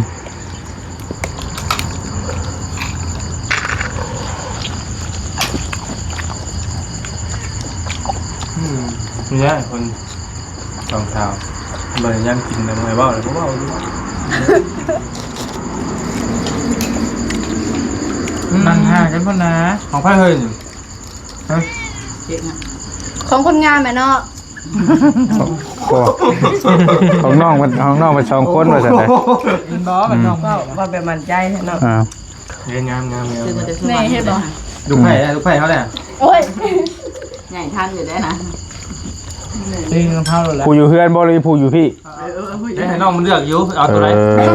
ອືມ ນີ້ແຫຼະຄົນສອງສາວ ບັດຍາມກິນນຳໃຜເວົ້າແລ້ວບໍ່ເວົ້າຢູ່ ອືມ ນັ່ງຫ່າງກັນພຸ້ນນະ ຂອງໃຜເຮີ້ຍ? ຮະ ເຈັບນະ ຂອງຄົນງາມແຫຼະເນາະ ຂອງ ຂອງນ້ອງມັນ ຂອງນ້ອງມັນສອງຄົນວ່າຊັ້ນນະ. ເຫັນບໍ່ ມັນນ້ອງ ອືມ ເວົ້າ ເວົ້າແບບໝັ້ນໃຈແທ້ເນາະ. ອ່າ ເຮັດງາມໆໆ ຊື້ມາແຕ່ສະຫວັນ ນີ້ເຫັນບໍ່ ລູກໃພ້ ອືມ ລູກໃພ້ເຮົາແຫຼະ ໂອ້ຍ ໃຫຍ່ທັນຢູ່ເດ້ນະ ຊື້ນຳເຮົາໂລດແຫຼະ. ຜູ້ຢູ່ເຮືອນບໍ່ ຫຼືຜູ້ຢູ່ພີ້? ເອີ ເອີ ເອີ ໄດ້ໃຫ້ນ້ອງມັນເລືອກຢູ່ ເອົາຕົວໃດ? ເອີ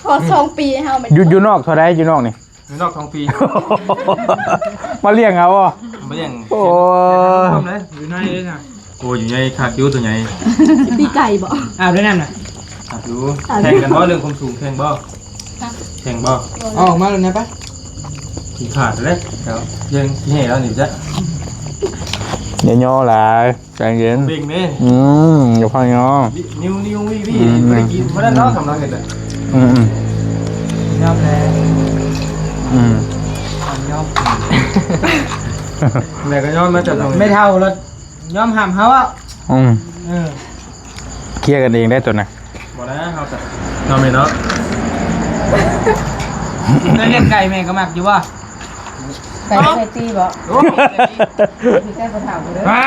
ພໍສອງປີເຮົາ ຢູ່ ຢູ່ນອກເທົ່າໃດ ຢູ່ນອກນີ້? ຢູ່ນອກສອງປີ ມາລ້ຽງເອົາບໍ່? ມາລ້ຽງ ໂອ້ຍ ຢູ່ໃນເດ້ນະ. ໂອ້ຍ ຢູ່ໃນຄັກຢູ່ ຕົວໃຫຍ່ ປີກໄກ່ບໍ່? ອາບດ້ວຍນ້ຳນະ ອາບຢູ່. ແຂ່ງກັນບໍ່ເລື່ອງຄວາມສູງ ແຂ່ງບໍ່? ແຂ່ງບໍ່? ເອົາອອກມາແລ້ວນະ ໄປ ຂີ້ຂາດແລ້ວ ແລ້ວຍັງຊິແຫ່ແລ້ວນີ້ຈ້ະ ຢ່າຍໍຫຼາຍ. ໃຈເຢັນ ເບັງເດ້ ອືມ ຢ່າພາຍອມ ນິ້ວໆ ວີໆ ອືມ ບໍ່ໄດ້ກິນ ບໍ່ໄດ້ເນາະ ສຳລັບເຮັດເດ້. ອືມໆ ຍອມແລ້ວ ອືມ ຍອມ ແມ່ກໍຍອມມາຈາກ ແມ່ເຖົ້າລະຍອມຫ້າມເຮົາເອົາ. ອືມ ເອີ ເຄຍກັນເອງໄດ້ຕົວນະ. ບໍ່ແລ້ວ ເຮົາກໍເນາະແມ່ເນາະ ແມ່ລ້ຽງໄກ່ແມ່ກໍມັກຢູ່ບໍ່? ໄກ່ໄກ່ຕີບໍ່? ໂອ້ ມີແຕ່ພໍ່ເຖົ້າເດີ ອ້າ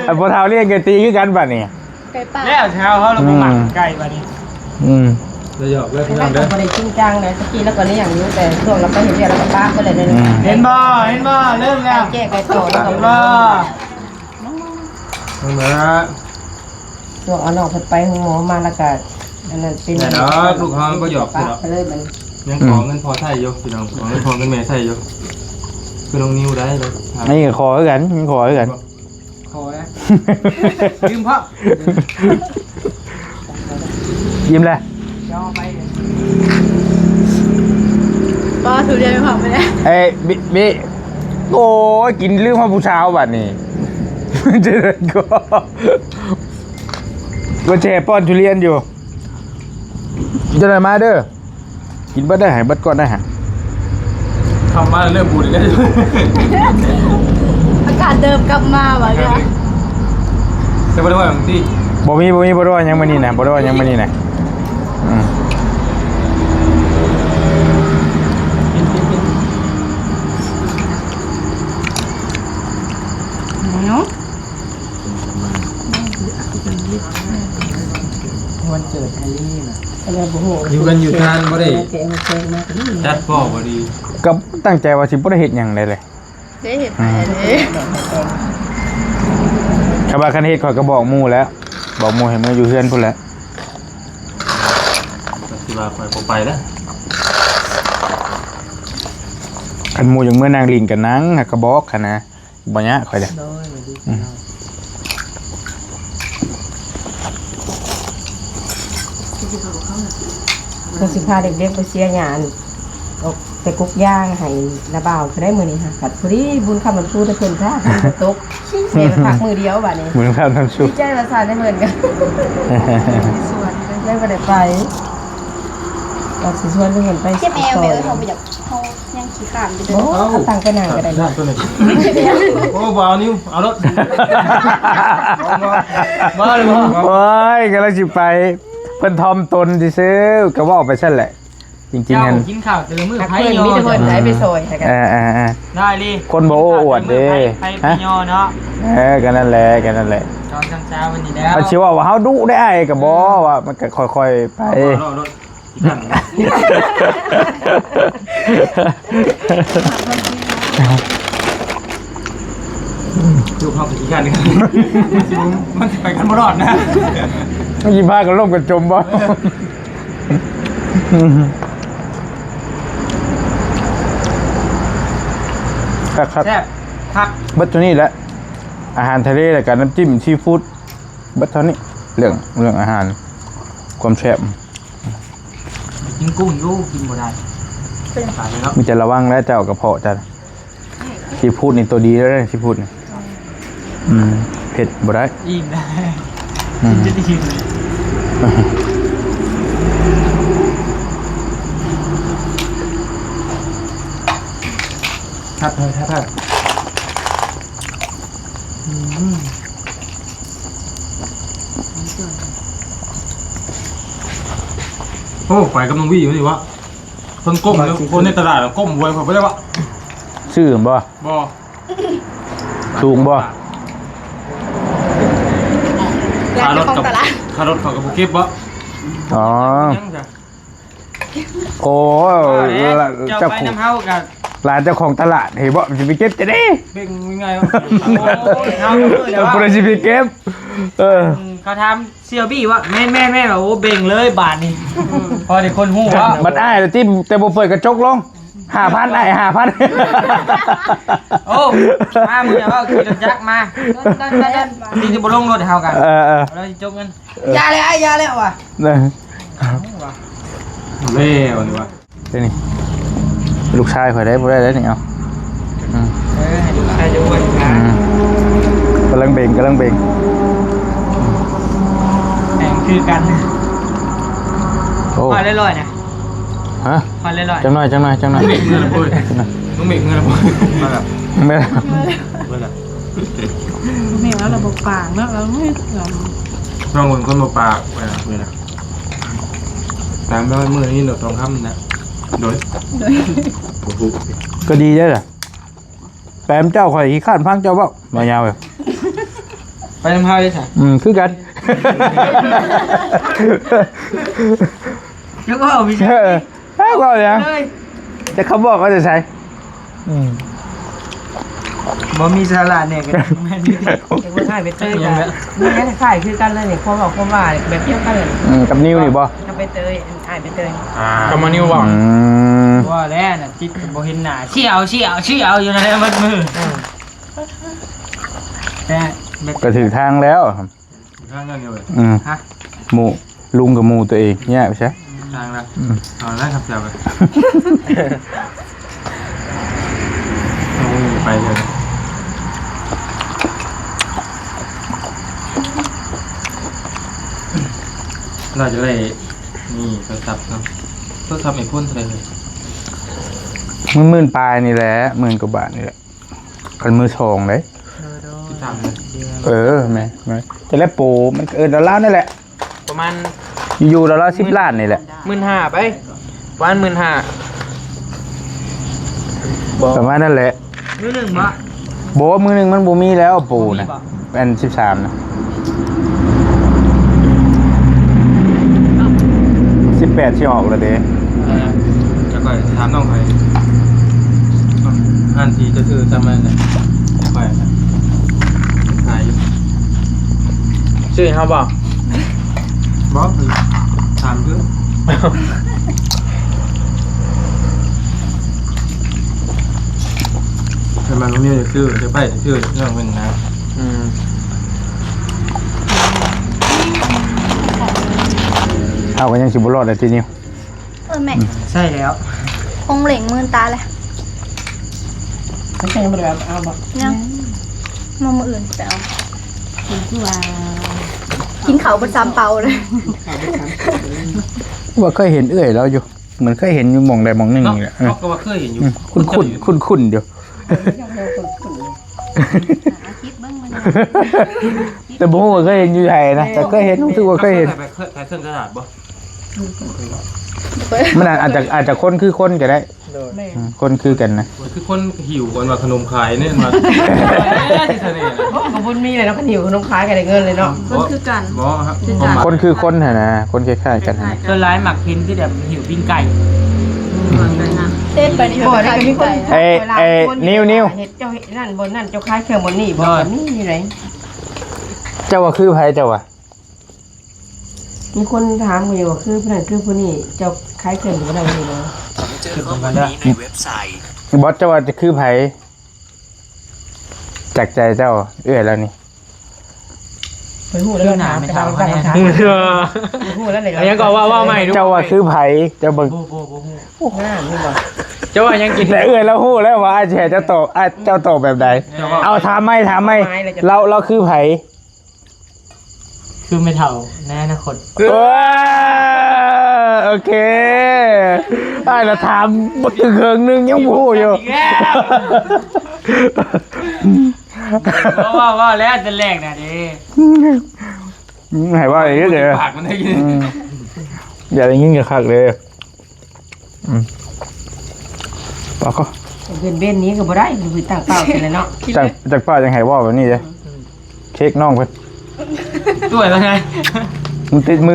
ວ ອັນພໍ່ເຖົ້າລ້ຽງໄກ່ຕີຄືກັນບັດນີ້ ໄກ່ປ່າ ແລ້ວເຮົາ ເຮົາລະບໍ່ມັກ ອືມ ໄກ່ບັດນີ້. ອືມ ລະຫຍອກເດີພີ່ນ້ອງເດີ ບໍ່ໄດ້ຈິງຈັງເດ້ ຕະກີ້ລາວກໍລ້ຽງຢູ່ ແຕ່ຊ່ວງລາວໄປເຮັດວຽກລາວກໍປະໄປເລີຍເດ້. ອືມ ເຫັນບໍ່ ເຫັນບໍ່ ເລີ່ມແລ້ວ ໄກ່ແຈ້ໄກ່ຕໍ່ລາວກໍບໍ່ ເຫັນບໍ່ ເບິ່ງເດີ. ຊ່ວງເອົານ້ອງເພິ່ນໄປໂຮງໝໍມາ ແລ້ວກະອັນນັ້ນເປັນ ແມ່ນດອກ ລູກເຮົາບໍ່ຢອກ ປະ ດອກ ໄປເລີຍມັນ ຍັງຂໍເງິນ ອືມ ພໍ່ໃຊ້ຢູ່ ພີ່ນ້ອງ ຂໍເງິນພໍ່ເງິນແມ່ໃຊ້ຢູ່ ຄືນ້ອງນິວໄດ້ເລີຍ. ອັນນີ້ກໍຂໍຄືກັນ ຍັງຂໍຄືກັນ ຂໍນະ ຢືມເພາະ ອີ່ມແລ້ວ ເຈົ້າເອົາໄປ ບໍ່ ທຸລຽນໄປເຜາໄປແລ້ວ ເອີ ບິ ບິ ໂອ້ຍ ກິນລືມຮອດຜູ້ສາວບັດນີ້ ຈະໄດ້ກໍ ວ່າແຈປ້ອນທຸລຽນຢູ່ ຈະໄດ້ມາເດີ ກິນເບິດໄດ້ ໃຫ້ເບິດກ່ອນໄດ້ຫະ ເຂົ້າມາເລີ່ມບູດອີກແລ້ວ ອາກາດເດີມກັບມາວ່າ ແຕ່ບໍ່ໄດ້ວ່າຫຍັງຕິ ບໍ່ມີ ບໍ່ມີ ບໍ່ໄດ້ວ່າຫຍັງມື້ນີ້ນະ ບໍ່ໄດ້ວ່າຫຍັງມື້ນີ້ນະ ອືມ ກິນ ກິນ ກິນ ເນາະ. ວັນເກີດໄອລີນະ ຢູ່ກັນຢູ່ທານບໍ່ໄດ້ຈັດບໍ່ ບໍ່ດີ ກໍຕັ້ງໃຈວ່າຊິບໍ່ໄດ້ເຮັດຫຍັງໃດເລີຍ ໄດ້ເຮັດໄປເດ້ ຄັນວ່າຄັນເຮັດຂ້ອຍກໍບອກໝູ່ແລ້ວ ບອກໝູ່ໃຫ້ເມືອຢູ່ເຮືອນພຸ້ນແຫຼະ ກໍຊິວ່າຂ້ອຍບໍ່ໄປແລ້ວ ຄັນໝູ່ຢາກເມືອນັ່ງຫຼິ້ນກໍນັ່ງ ຫາກກໍບອກຫັ້ນນະ. ບໍ່ຍາກຂ້ອຍເດ້ ໂດຍ ອືມ ກໍຊິພາເດັກໆໄປເຊຍຫຍ້າ ອອກແຕ່ກົກຢາງໃຫ້ນ້າບ່າວ ໄດ້ມື້ນີ້ຫາ ພັດພໍດີບຸນຄ່ຳວັນຊູ ແຕ່ເພິ່ນພາ ຝົນກໍຕົກ ແມ່ໄປພັກມື້ດຽວບາດນີ້ ບຸນຄ່ຳວັນຊູ ດີໃຈວ່າຊັ້ນ ເພິ່ນກໍ ໄດ້ບໍ່ໄດ້ໄປ ກໍຊິຊວນເພິ່ນໄປ ເຈັບແອວແມ່ເອີຍ ເຮົາບໍ່ຢາກ ເຮົາຍັງຂີ້ຄ້ານຢູ່ເດີ ບໍ່ ເອົາຕັ້ງໄປນັ່ງກໍໄດ້ ໂອ້ ບໍ່ເອົາ ນິວ ເອົາໂລດ ບໍ່ເລີຍບໍ່ ໂອ້ຍ ກຳລັງຊິໄປ ເພິ່ນຖ່ອມຕົນຊື່ໆ ກໍເວົ້າໄປຊັ້ນແຫຼະ ຈິງໆ ຫັ້ນ ກິນຂ້າວແຕ່ລະມື້ ໃຜຍໍ ມີແຕ່ເພິ່ນໄປຊ່ອຍໃຫ້ກັນ ເອີໆໆ ໄດ້ລີ ຄົນບໍ່ໂອ້ອວດເດ້ ໃຜ ໃຜຍໍເນາະ ເອີ ກໍນັ້ນແຫຼະ ກໍນັ້ນແຫຼະ. ຕອນເຊົ້າໆ ມື້ນີ້ແລ້ວ ເຮົາຊິເວົ້າວ່າເຮົາດຸໄດ້ອ້າຍ ກໍບໍ່ ວ່າມັນກໍຄ່ອຍໆ ໄປ ເອົາເອົາເອົາ ລູກເຮົາກໍຂີ້ຄ້ານ ມັນຊິໄປກັນບໍ່ລອດນະ ມັນຊິພາກັນລົ້ມກັນຈົມບໍ່? ຄັກໆ ແຊບຄັກ ເບິດເທົ່ານີ້ແຫຼະ ອາຫານທະເລ ແລ້ວກໍນ້ຳຈິ້ມຊີຟູດ ເບິດເທົ່ານີ້ ເລື່ອງ ເລື່ອງອາຫານ ຄວາມແຊບ ກິນກຸ້ງຢູ່ ກິນບໍ່ໄດ້ ເປັນຫຍັງ? ມີແຕ່ລະວັງແຫຼະເຈົ້າ ກະເພາະເຈົ້າ ຊີຟູດນີ້ຕົວດີເລີຍ ຊີຟູດນີ້ ອືມ ເຜັດບໍ່ໄດ້ ອີ່ມໄດ້ ອືມ ກິນຈົນອີ່ມເລີຍ ຄັກເລີຍ ຄັກເລີຍ ອືມ. ໂອ້ ໄປກັບນ້ອງວີຢູ່ນີ້ວະ ເພິ່ນກົ້ມເດີ ຄົນໃນຕະຫຼາດກ້ມບວຍຂ້ອຍບໍ່ໄດ້ວະ ຊື້ບໍ່? ບໍ່ ສູງບໍ່? ຄ່າລົດ ຄ່າລົດເຂົາກໍບໍ່ເກັບບໍ່? ອໍ ຍັງຈ້ະ ໂອ້ຍ ເຈົ້າໄປນຳເຮົາກໍ ຫຼານເຈົ້າຂອງຕະຫຼາດ ເຫັນບໍ່ ຊິໄປເກັບຈັ່ງໃດ ເບິ່ງງ່າຍໆ ເຮົາ ເອີ ຜູ້ໃດຊິໄປເກັບ ເອີ ເຂົາຖາມສ່ຽວບີວ່າ ແມ່ນໆໆ ໂອ້ ເບິ່ງເລີຍບາດນີ້ ພໍໄດ້ຄົນຮູ້ວ່າ ບັດອ້າຍລະຕິ ແຕ່ບໍ່ເປີດກະຈົກລົງ ຫ້າພັນ ອ້າຍ ຫ້າພັນ ໂອ້ ມາມື້ເຮົາຂີ່ລົດຈັກມາ ທີ່ບໍ່ລົງລົດເຮົາກັນ ເອີໆ ແລ້ວຊິຈົກເງິນ ເອີ ຢ່າແລ້ວອ້າຍ ຢ່າແລ້ວວ່າ ເອີ ແລ້ວນີ້ວ່າ ເດ້ນີ້ ລູກຊາຍຂ້ອຍໄດ້ ບໍ່ໄດ້ໄດ້ນີ້ ເອົາ ອືມ ເອີ ໃຫ້ລູກຊາຍຢູ່ ອືມ ກຳລັງເບັງ ກຳລັງເບັງ ແບງຄືກັນ ໂອ້ ຄ່ອຍລອຍໆນະ ຮະ ຄ່ອຍລອຍໆ ຈັກໜ້ອຍ ຈັກໜ້ອຍ ຈັກໜ້ອຍ ເບກເມື່ອລະໂພຍ ນ້ອງເບກເມື່ອລະໂພຍ ມາແລ້ວ ມາແລ້ວ ມາແລ້ວ ແມ່ນແລ້ວລະບໍ່ປາກເນາະ ລະ ລະ ນ້ອງເປັນຄົນບໍ່ປາກ ເວລາ ເວລາ ຕາມໄປຮອດມື້ນີ້ດອກທອງຄຳນະ ໂດຍ ໂດຍ ບໍ່ຮູ້ ກໍດີເດ້ລະ ແປມເຈົ້າ ຂ້ອຍຂີ້ຄ້ານຟັງເຈົ້າເວົ້າ ບໍ່ຍາວເລີຍ ໄປນຳເຮົາເດ້ຊະ ອືມ ຄືກັນ ຄືເວົ້າມີ ເອີ ເອີ ເວົ້າຫຍັງ ເອີ ແຕ່ເຂົາບອກມາແຕ່ໃສ? ອືມ ບໍ່ມີສາລະແດ່ກໍແມ່ນຢູ່ ແຕ່ວ່າອ້າຍໃບເຕີຍກໍ ແມ່ນຄ້າຍຄືກັນເລີຍນີ້ ຄວາມເວົ້າຄວາມວ່າແບບດຽວກັນເລີຍ ອືມ ກັບນິວນີ້ບໍ່? ກັບໃບເຕີຍ ອ້າຍໃບເຕີຍ ອ່າ ກັບມານິວບໍ່? ອືມ ບໍ່ແລ້ວນະ ຕິດບໍ່ເຫັນໜ້າ ຊິເອົາ ຊິເອົາ ຊິເອົາຢູ່ນັ້ນແຫຼະໝົດມື້ ອືມ ແຕ່ແບບ ກໍຖືກທາງແລ້ວ ທາງນັ້ນເລີຍ ອືມ ຮະ ໝູ່ ລຸງກັບໝູ່ຕົວເອງ ແຍກໄປຊະ ທາງລະ ອືມ ເອົາລະຄັບເຈົ້າ ເອົາໄປເລີຍ ລາວຈະໄດ້ ນີ້ໂທລະສັບເນາະ ໂທລະສັບໄອໂຟນເທົ່າໃດເລີຍ? ໝື່ນ ໝື່ນປາຍນີ້ແຫຼະ ໝື່ນກວ່າບາດນີ້ແຫຼະ ຄັນມືສອງເດ້ ເອີ ແມ່ນໆ ແຕ່ລະໂປ ມັນເອີ້ນລາວໆນັ້ນແຫຼະ ປະມານ ຢູ່ລາວໆສິບລ້ານນີ້ແຫຼະ ໝື່ນຫ້າໄປ ປະມານໝື່ນຫ້າ ບໍ່ ປະມານນັ້ນແຫຼະ ມື້ໜຶ່ງບໍ່? ບໍ່ ມື້ໜຶ່ງມັນບໍ່ມີແລ້ວໂປນະ ບໍ່ມີບໍ່? ອັນສິບສາມນະ ສິບແປດຊິອອກແລ້ວເດ້ ເອີ ຈະຂ້ອຍຖາມນ້ອງຂ້ອຍ ຮ້ານທີ່ຈະຊື້ຊ້ຳນັ້ນແຫຼະ ຂ້ອຍນະ ຂາຍຢູ່ ຊື້ໃຫ້ເຮົາບໍ່? ບໍ່ ຖາມເທື່ອ ແຕ່ມັນບໍ່ມີຈະຊື້ ຈະໄປຈະຊື້ເລື່ອງເປັນນະ ອືມ ເຮົາກໍຍັງຊິບໍ່ລອດແລ້ວຕິນິວ ເອີແມ່ ອືມ ໃຊ່ແລ້ວ ຄົງເຫຼັງມື່ນຕາແລ້ວ ໄປໃສ່ຍັງບໍ່ໄດ້ເອົາບໍ່? ຍັງ ມື້ ມື້ອື່ນຊິໄປເອົາ ຄືວ່າ ກິນເຂົ້າເບິດສາມເປົາເລີຍ ເຂົ້າເບິດສາມເປົາເລີຍ ວ່າເຄີຍເຫັນເອື້ອຍລາວຢູ່ ເໝືອນເຄີຍເຫັນຢູ່ໝ່ອງໃດໝ່ອງໜຶ່ງນີ້ແຫຼະ ເນາະ ເອີ ເຮົາກໍວ່າເຄີຍເຫັນຢູ່ ອືມ ຄຸ້ນໆ ຄຸ້ນໆຢູ່ ອາທິດເບິ່ງມັນ ແຕ່ບໍ່ຮູ້ວ່າເຄີຍເຫັນຢູ່ໃສນະ ແຕ່ເຄີຍເຫັນ ຮູ້ສຶກວ່າເຄີຍເຫັນ ໄປຂາຍເຄື່ອງຕະຫຼາດບໍ່? ມັນອາດ ອາດຈະ ອາດຈະຄົນຄືຄົນກໍໄດ້ ແມ່ນ ອືມ ຄົນຄືກັນນະ ຄືຄົນຫິວ ເພິ່ນວ່າຂະໜົມຂາຍນີ້ ເພິ່ນວ່າ ເອີ ຊິສະເໜ່ ໂອ້ ກໍບຸນມີແຫຼະເນາະ ຄັນຫິວຂະໜົມຂາຍກໍໄດ້ເງິນເລີຍເນາະ ຄົນຄືກັນ ບໍ່ ຄືກັນ ຄົນຄືຄົນຫັ້ນນະ ຄົນຄ້າຍໆກັນຫັ້ນນະ ສ່ວນຫຼາຍມັກເຫັນຄືແບບຫິວປີ້ງໄກ່ ເຕັມໄປນີ້ ບໍ່ໄດ້ ກໍມີຄົນ ເອີ ເອີ ນິວໆ ເຮັດ ເຈົ້າເຮັດນັ້ນບ່ອນນັ້ນ ເຈົ້າຂາຍເຄື່ອງບ່ອນນີ້ບໍ່ ກໍມີຢູ່ໃດ ເຈົ້າວ່າຄືໃຜ ເຈົ້າວ່າ? ມີຄົນຖາມຢູ່ວ່າ ຄືຜູ້ນັ້ນຄືຜູ້ນີ້ ເຈົ້າຂາຍເຄື່ອງຢູ່ບໍ່ໄດ້ນີ້ນະ ເຈົ້າວ່າຈະຄືໃຜ ຈາກໃຈເຈົ້າ ເອື້ອຍລາວນີ້ ເພິ່ນຮູ້ແລ້ວ ເພິ່ນຖາມ ເພິ່ນຖາມ ເພິ່ນຖາມ ເອີ ເພິ່ນຮູ້ແລ້ວ ເອີ ຍັງກໍເວົ້າ ເວົ້າໃໝ່ດູ ເຈົ້າວ່າຄືໃຜ ເຈົ້າເບິ່ງ ບໍ່ ບໍ່ ບໍ່ຮູ້ ງາມນີ້ບໍ່ ເຈົ້າວ່າຫຍັງກິນ ແຕ່ເອື້ອຍລາວຮູ້ແລ້ວວ່າອ້າຍຊິໃຫ້ເຈົ້າຕອບ ອ້າຍ ເຈົ້າຕອບແບບໃດ ເຈົ້າວ່າ ເອົາ ຖາມໃໝ່ ຖາມໃໝ່ ລາວ ລາວຄືໃຜ? ຄືແມ່ເຖົ້າໃນອະນາຄົດ ເອີ ໂອເຄ ອ້າຍລະຖາມບໍ່ເຖິງເຄິ່ງໜຶ່ງຍັງບໍ່ຮູ້ຢູ່ ເວົ້າ ເວົ້າ ເວົ້າແລ້ວແຕ່ແລກນະເດ້ ໃຫ້ເວົ້າອີກເດີ ປາກມັນໄດ້ຍິນ ອືມ ຢາກໄດ້ຍິນຄັກໆເດີ. ອືມ ປາກກໍ ເວັນໆນີ້ກໍບໍ່ໄດ້ ຄືຕັ້ງເປົ້າຊັ້ນແຫຼະເນາະ ຈັກ ຈັກປາກຈັ່ງໃຫ້ເວົ້າແບບນີ້ເດ້ ເຄັກນ້ອງເພິ່ນ ຕົວລະໄງ ມັນຕິດມື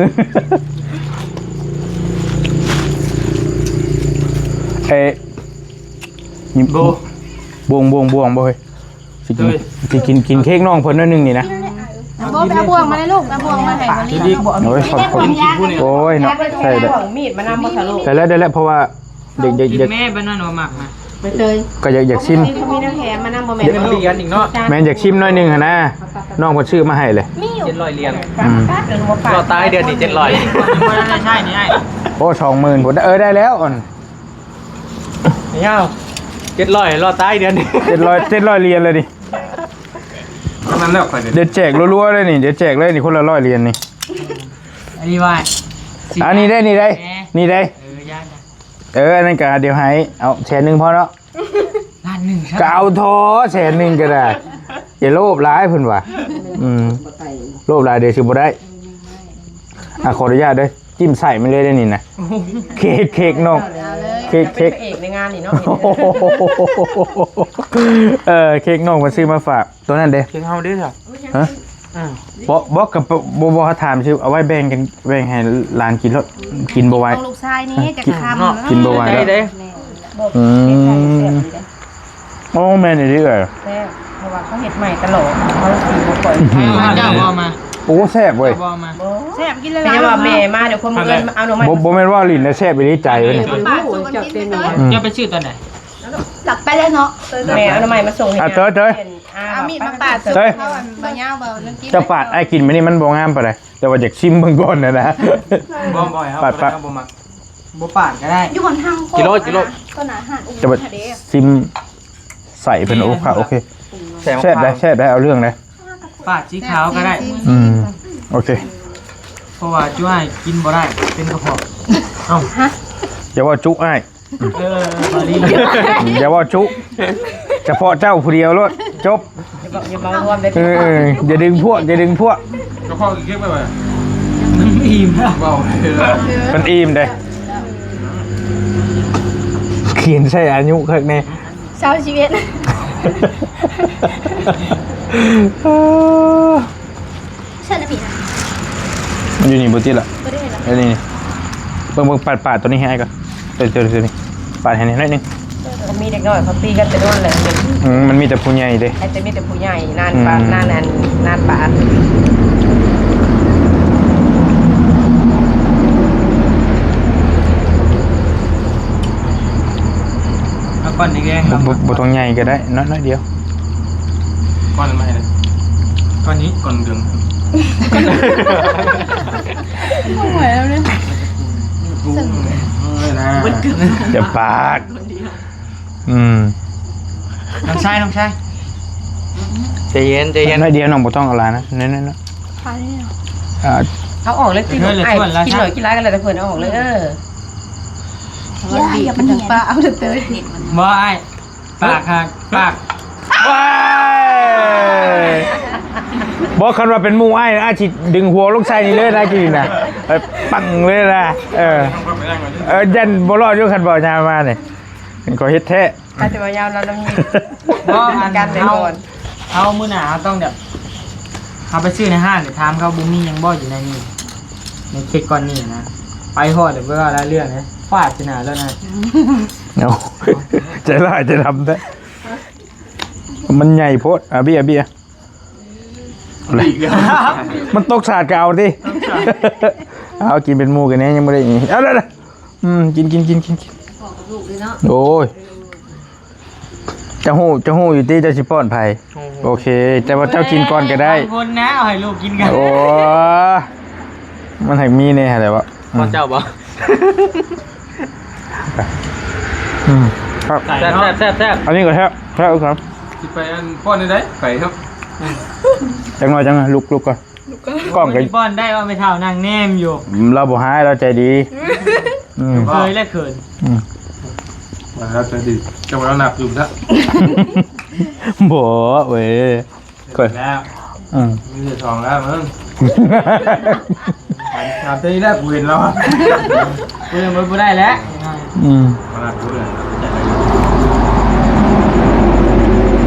ເອ ບໍ່ ບ່ວງ ບ່ວງ ບ່ວງບໍ່ເຮີ້ຍ? ຊິກິນ ເອີຍ ຊິກິນ ກິນເຄັກນ້ອງເພິ່ນໜ້ອຍໜຶ່ງນີ້ນະ ບໍ່ ໄປເອົາບ່ວງມາໃຫ້ລູກ ເອົາບ່ວງມາໃຫ້ເຂົານີ້ ໂອ້ຍ ຂອບ ຂອບ ໂອ້ຍເນາະ ໃສ່ແລ້ວ ມີດມານຳບໍ່ສະລູກ ໄດ້ແລ້ວ ໄດ້ແລ້ວ ເພາະວ່າຢາກ ຢາກ ຢາກ ແມ່ບານານາມັກນະ ໄປເລີຍ ກໍຢາກ ຢາກຊິມ ມີແນວແຖມມານຳບໍ່ແມ່ນ ມັນລຽນອີກເນາະ ແມ່ນຢາກຊິມໜ້ອຍໜຶ່ງຫັ້ນນະ ນ້ອງເພິ່ນຊື້ມາໃຫ້ເລີຍ ມີຢູ່ ເຈັດຮ້ອຍຫຼຽນ ອືມ ລໍຕາຍເດືອນນີ້ ເຈັດຮ້ອຍ ບໍ່ໄດ້ໃຊ້ນີ້ອ້າຍ ໂອ້ ສອງໝື່ນພຸ້ນ ເອີ ໄດ້ແລ້ວ ຍາວ ເຈັດຮ້ອຍ ລໍຕາຍເດືອນນີ້ ເຈັດຮ້ອຍ ເຈັດຮ້ອຍຫຼຽນເລີຍນີ້ ເທົ່ານັ້ນແລ້ວຂ້ອຍ ດຽວແຈກລັວໆເລີຍນີ້ ດຽວແຈກເລີຍນີ້ ຄົນລະຮ້ອຍຫຼຽນນີ້ ອັນນີ້ວ່າ ອັນນີ້ໄດ້ ນີ້ໄດ້ ແໝ ນີ້ໄດ້ ເອີ ຢ່າ ເອີ ອັນນັ້ນກໍດຽວໃຫ້ ເອົາແສນໜຶ່ງພໍເນາະ ລ້ານໜຶ່ງ ກໍເອົາເທາະ ແສນໜຶ່ງກໍໄດ້ ຢ່າໂລບຫຼາຍເພິ່ນວ່າ ອືມ ໂລບຫຼາຍດຽວຊິບໍ່ໄດ້ ອ່ະ ຂໍອະນຸຍາດເດີ ຈິ້ມໃສ່ມັນເລີຍໄດ້ນີ້ນະ ເຄັກ ເຄັກນ້ອງ ເອົາເລີຍ ເຄັກ ເຄັກ ເປັນພະເອກໃນງານນີ້ເນາະ ເອີ ເຄັກນ້ອງເພິ່ນຊື້ມາຝາກ ຕົວນັ້ນເດ້ ເຄັກເຮົາເດ້ ຮະ? ອືມ ບໍ່ ບໍ່ ກໍບໍ່ ບໍ່ ເຮົາຖາມຊື່ ເອົາໄວ້ແບ່ງກັນ ແບ່ງໃຫ້ຫຼານກິນໂລດ ກິນບໍ່ໄຫວ ຂອງລູກຊາຍນີ້ຈະຄຳເນາະ ກິນບໍ່ໄຫວແລ້ວ ແມ່ນ ອືມ ໂອ້ ແມ່ນອີ່ຫຼີເອີຍ ແຊບ ເພາະວ່າເຂົາເຮັດໃໝ່ຕະຫຼອດ ເຂົາຊິບໍ່ຄ່ອຍ ເຈົ້າບໍ່ເອົາມາ ໂອ້ ແຊບເວີຍ ເຈົ້າບໍ່ເອົາມາ ແຊບ ກິນຫຼາຍໆ ແຕ່ວ່າແມ່ມາດຽວຄົນມາເອີ້ນ ເອົາໜໍ່ໄມ້ ບໍ່ ບໍ່ແມ່ນວ່າຫຼິ້ນນະ ແຊບອີ່ຫຼີ ໃຈເພິ່ນນີ້ ປາກຊົນກັນກິນໄປເລີຍ ອືມ ເຈົ້າໄປຊື້ຕອນໃດ? ຫຼັບໄປແລ້ວເນາະ ແມ່ເອົາໜໍ່ໄມ້ມາສົ່ງໃຫ້ ອ່ະ ເຕີຍ ເຕີຍ ເອົາມີດມາປາດ ເຕີຍ ເຈົ້າປາດອ້າຍກິນມື້ນີ້ມັນບໍ່ງາມປານໃດ ແຕ່ວ່າຢາກຊິມເບິ່ງກ່ອນນະນະ ບໍ່ ບໍ່ ປາດ ປາດ ບໍ່ມັກ ບໍ່ປາດກໍໄດ້ ຢູ່ຫົນທາງ ກິໂລ ກິໂລ ກໍໜ້າຮ້ານອຸ້ມ ແຕ່ວ່າຊິມໃສ່ເພິ່ນ ໂອເຄ ໂອເຄ ແຊບໄດ໋ ແຊບໄດ໋ ເອົາເລື່ອງໄດ໋ ປາດສີຂາວກໍໄດ້ ອືມ ໂອເຄ ເພາະວ່າຈຸອ້າຍກິນບໍ່ໄດ້ ເປັນກະເພາະ ເອົ້າ ຢ່າເວົ້າຈຸອ້າຍ ເອີ ບໍ່ດີ ຢ່າເວົ້າຈຸ ສະເພາະເຈົ້າຜູ້ດຽວໂລດ ຈົບ ຢ່າເວົ້າ ຢ່າເວົ້າລວມເດີ ເອີ ຢ່າດຶງພວກ ຢ່າດຶງພວກ ເຈົ້າຂອງເກັບໄວ້ ມັນອີ່ມແລ້ວ ເວົ້າ ມັນອີ່ມເດ້ ຂຽນໃສ່ອາຍຸຄັກແນ່ ຊາວສິບເອັດ ເອີ ໃຊ່ລະພີ່ນະ ມັນຢູ່ນີ້ບໍ່ຕິລະ ບໍ່ໄດ້ລະ ເອີ ນີ້ ເບິ່ງ ເບິ່ງ ປາດ ປາດຕົວນີ້ໃຫ້ອ້າຍກ່ອນ ຕົວ ຕົວ ຕົວນີ້ ປາດໃຫ້ແນ່ໜ້ອຍໜຶ່ງ ມັນມີເດັກນ້ອຍເຂົາຕີກັນແຕ່ໂດນແລ້ວ ອືມ ມັນມີແຕ່ຜູ້ໃຫຍ່ເດ້ ໃຫ້ແຕ່ມີແຕ່ຜູ້ໃຫຍ່ ນານປາດ ອືມ ນານອັນ ນານປາດ ເອົາກ້ອນແດງໆ ບໍ່ ບໍ່ ບໍ່ຕ້ອງໃຫຍ່ກໍໄດ້ ນ້ອຍ ນ້ອຍດຽວ ກ້ອນໃໝ່ນະ ກ້ອນນີ້ ກ້ອນເດືອງ ບໍ່ໄຫວແລ້ວເນຍ ເອີນະ ຢ່າປາກ ອືມ ນ້ອງຊາຍ ນ້ອງຊາຍ ໃຈເຢັນ ໃຈເຢັນ ນ້ອຍດຽວ ນ້ອງບໍ່ຕ້ອງເອົາຫຼາຍນະ ນ້ອຍໆ ອ່າ ເອົາອອກເລີຍຕິ ເອີ ເລີຍ ອ້າຍ ຊວນລະ ກິນໜ້ອຍກິນຫຼາຍກໍແລ້ວແຕ່ເພິ່ນ ເອົາອອກເລີຍ ເອີ ຢ່າ ຢ່າປະນີ ປາເອົາເດີ ບໍ່ອ້າຍ ປາກຫາກ ປາກ ວ້າຍ ບໍ່ ຄັນວ່າເປັນໝູ່ອ້າຍ ອ້າຍຊິດຶງຫົວລົງໃສ່ນີ້ເລີຍນະ ກິນນະ ເອີ ປັງເລີຍນະ ເອີ ເອີ ຢ້ານບໍ່ລອດຢູ່ ຄັນບໍ່ຍາມມານີ້ ເປັນຂ້ອຍເຮັດແທ້ ອາດຈະວ່າຍາມລາວລຳຍິງ ບໍ່ ອັນ ກັນໄດ້ ເຮົາ ກ່ອນ ເຮົາມື້ໜ້າເຮົາຕ້ອງແບບ ເຮົາໄປຊື້ໃນຮ້ານ ໄປຖາມເຂົາ ບໍ່ມີຫຍັງບໍ່ຢູ່ໃນນີ້ ໃນເຄັກກ້ອນນີ້ນະ ໄປຮອດແລ້ວບໍ່ວ່າຫຼາຍເລື່ອງເດ້ ຟາດໃສ່ໜ້າແລ້ວນະ ເອົາ ໃຈຮ້າຍໃຈດຳແທ້ ມັນໃຫຍ່ໂພດ ອາເບຍ ອາເບຍ ອີກແລ້ວ ມັນຕົກສາດກໍເອົາຕິ ເອົາກິນເປັນໝູ່ກັນແດ່ ຍັງບໍ່ໄດ້ ເອົາ ເອົາ ເອົາ ອືມ ກິນ ກິນ ກິນ ກິນ ກິນ ພໍກັບລູກເລີຍເນາະ ໂອ້ຍ ເຈົ້າຮູ້ ເຈົ້າຮູ້ຢູ່ຕິ ເຈົ້າຊິປ້ອນໃຜ ໂອ້ໂຫ ໂອເຄ ແຕ່ວ່າເຈົ້າກິນກ່ອນກໍໄດ້ ບາງຄົນນະ ເອົາໃຫ້ລູກກິນກ່ອນ ໂອ້ ມັນໃຫ້ມີແດ່ຫັ້ນແຫຼະວະ ອືມ ຂອງເຈົ້າບໍ່? ອືມ ແຊບ ແຊບ ແຊບ ອັນນີ້ກໍແຊບ ແຊບຄືກັນ ຊິໄປອັນປ້ອນໄດ້ໃດ ໄປເນາະ ຈັກໜ່ອຍ ຈັກໜ່ອຍ ລຸກ ລຸກກ່ອນ ລຸກກ່ອນ ກ້ອງກໍ ປ້ອນໄດ້ວ່າແມ່ເຖົ້ານັ່ງແນມຢູ່ ລາວບໍ່ຮ້າຍ ລາວໃຈດີ ອືມ ເຄີຍແລະເຂີນ ອືມ ວ່າລາວໃຈດີ ເຈົ້າວ່າລາວໜັກຢູ່ຊະ ບໍ່ເວີຍ ຂ້ອຍ ແລ້ວ ອືມ ມີແຕ່ສອງແລ້ວເບິ່ງ ຖາມແຕ່ນີ້ແຫຼະ ກູເຫັນແລ້ວ ກູຍັງບໍ່ໄດ້ແລ້ວ ອືມ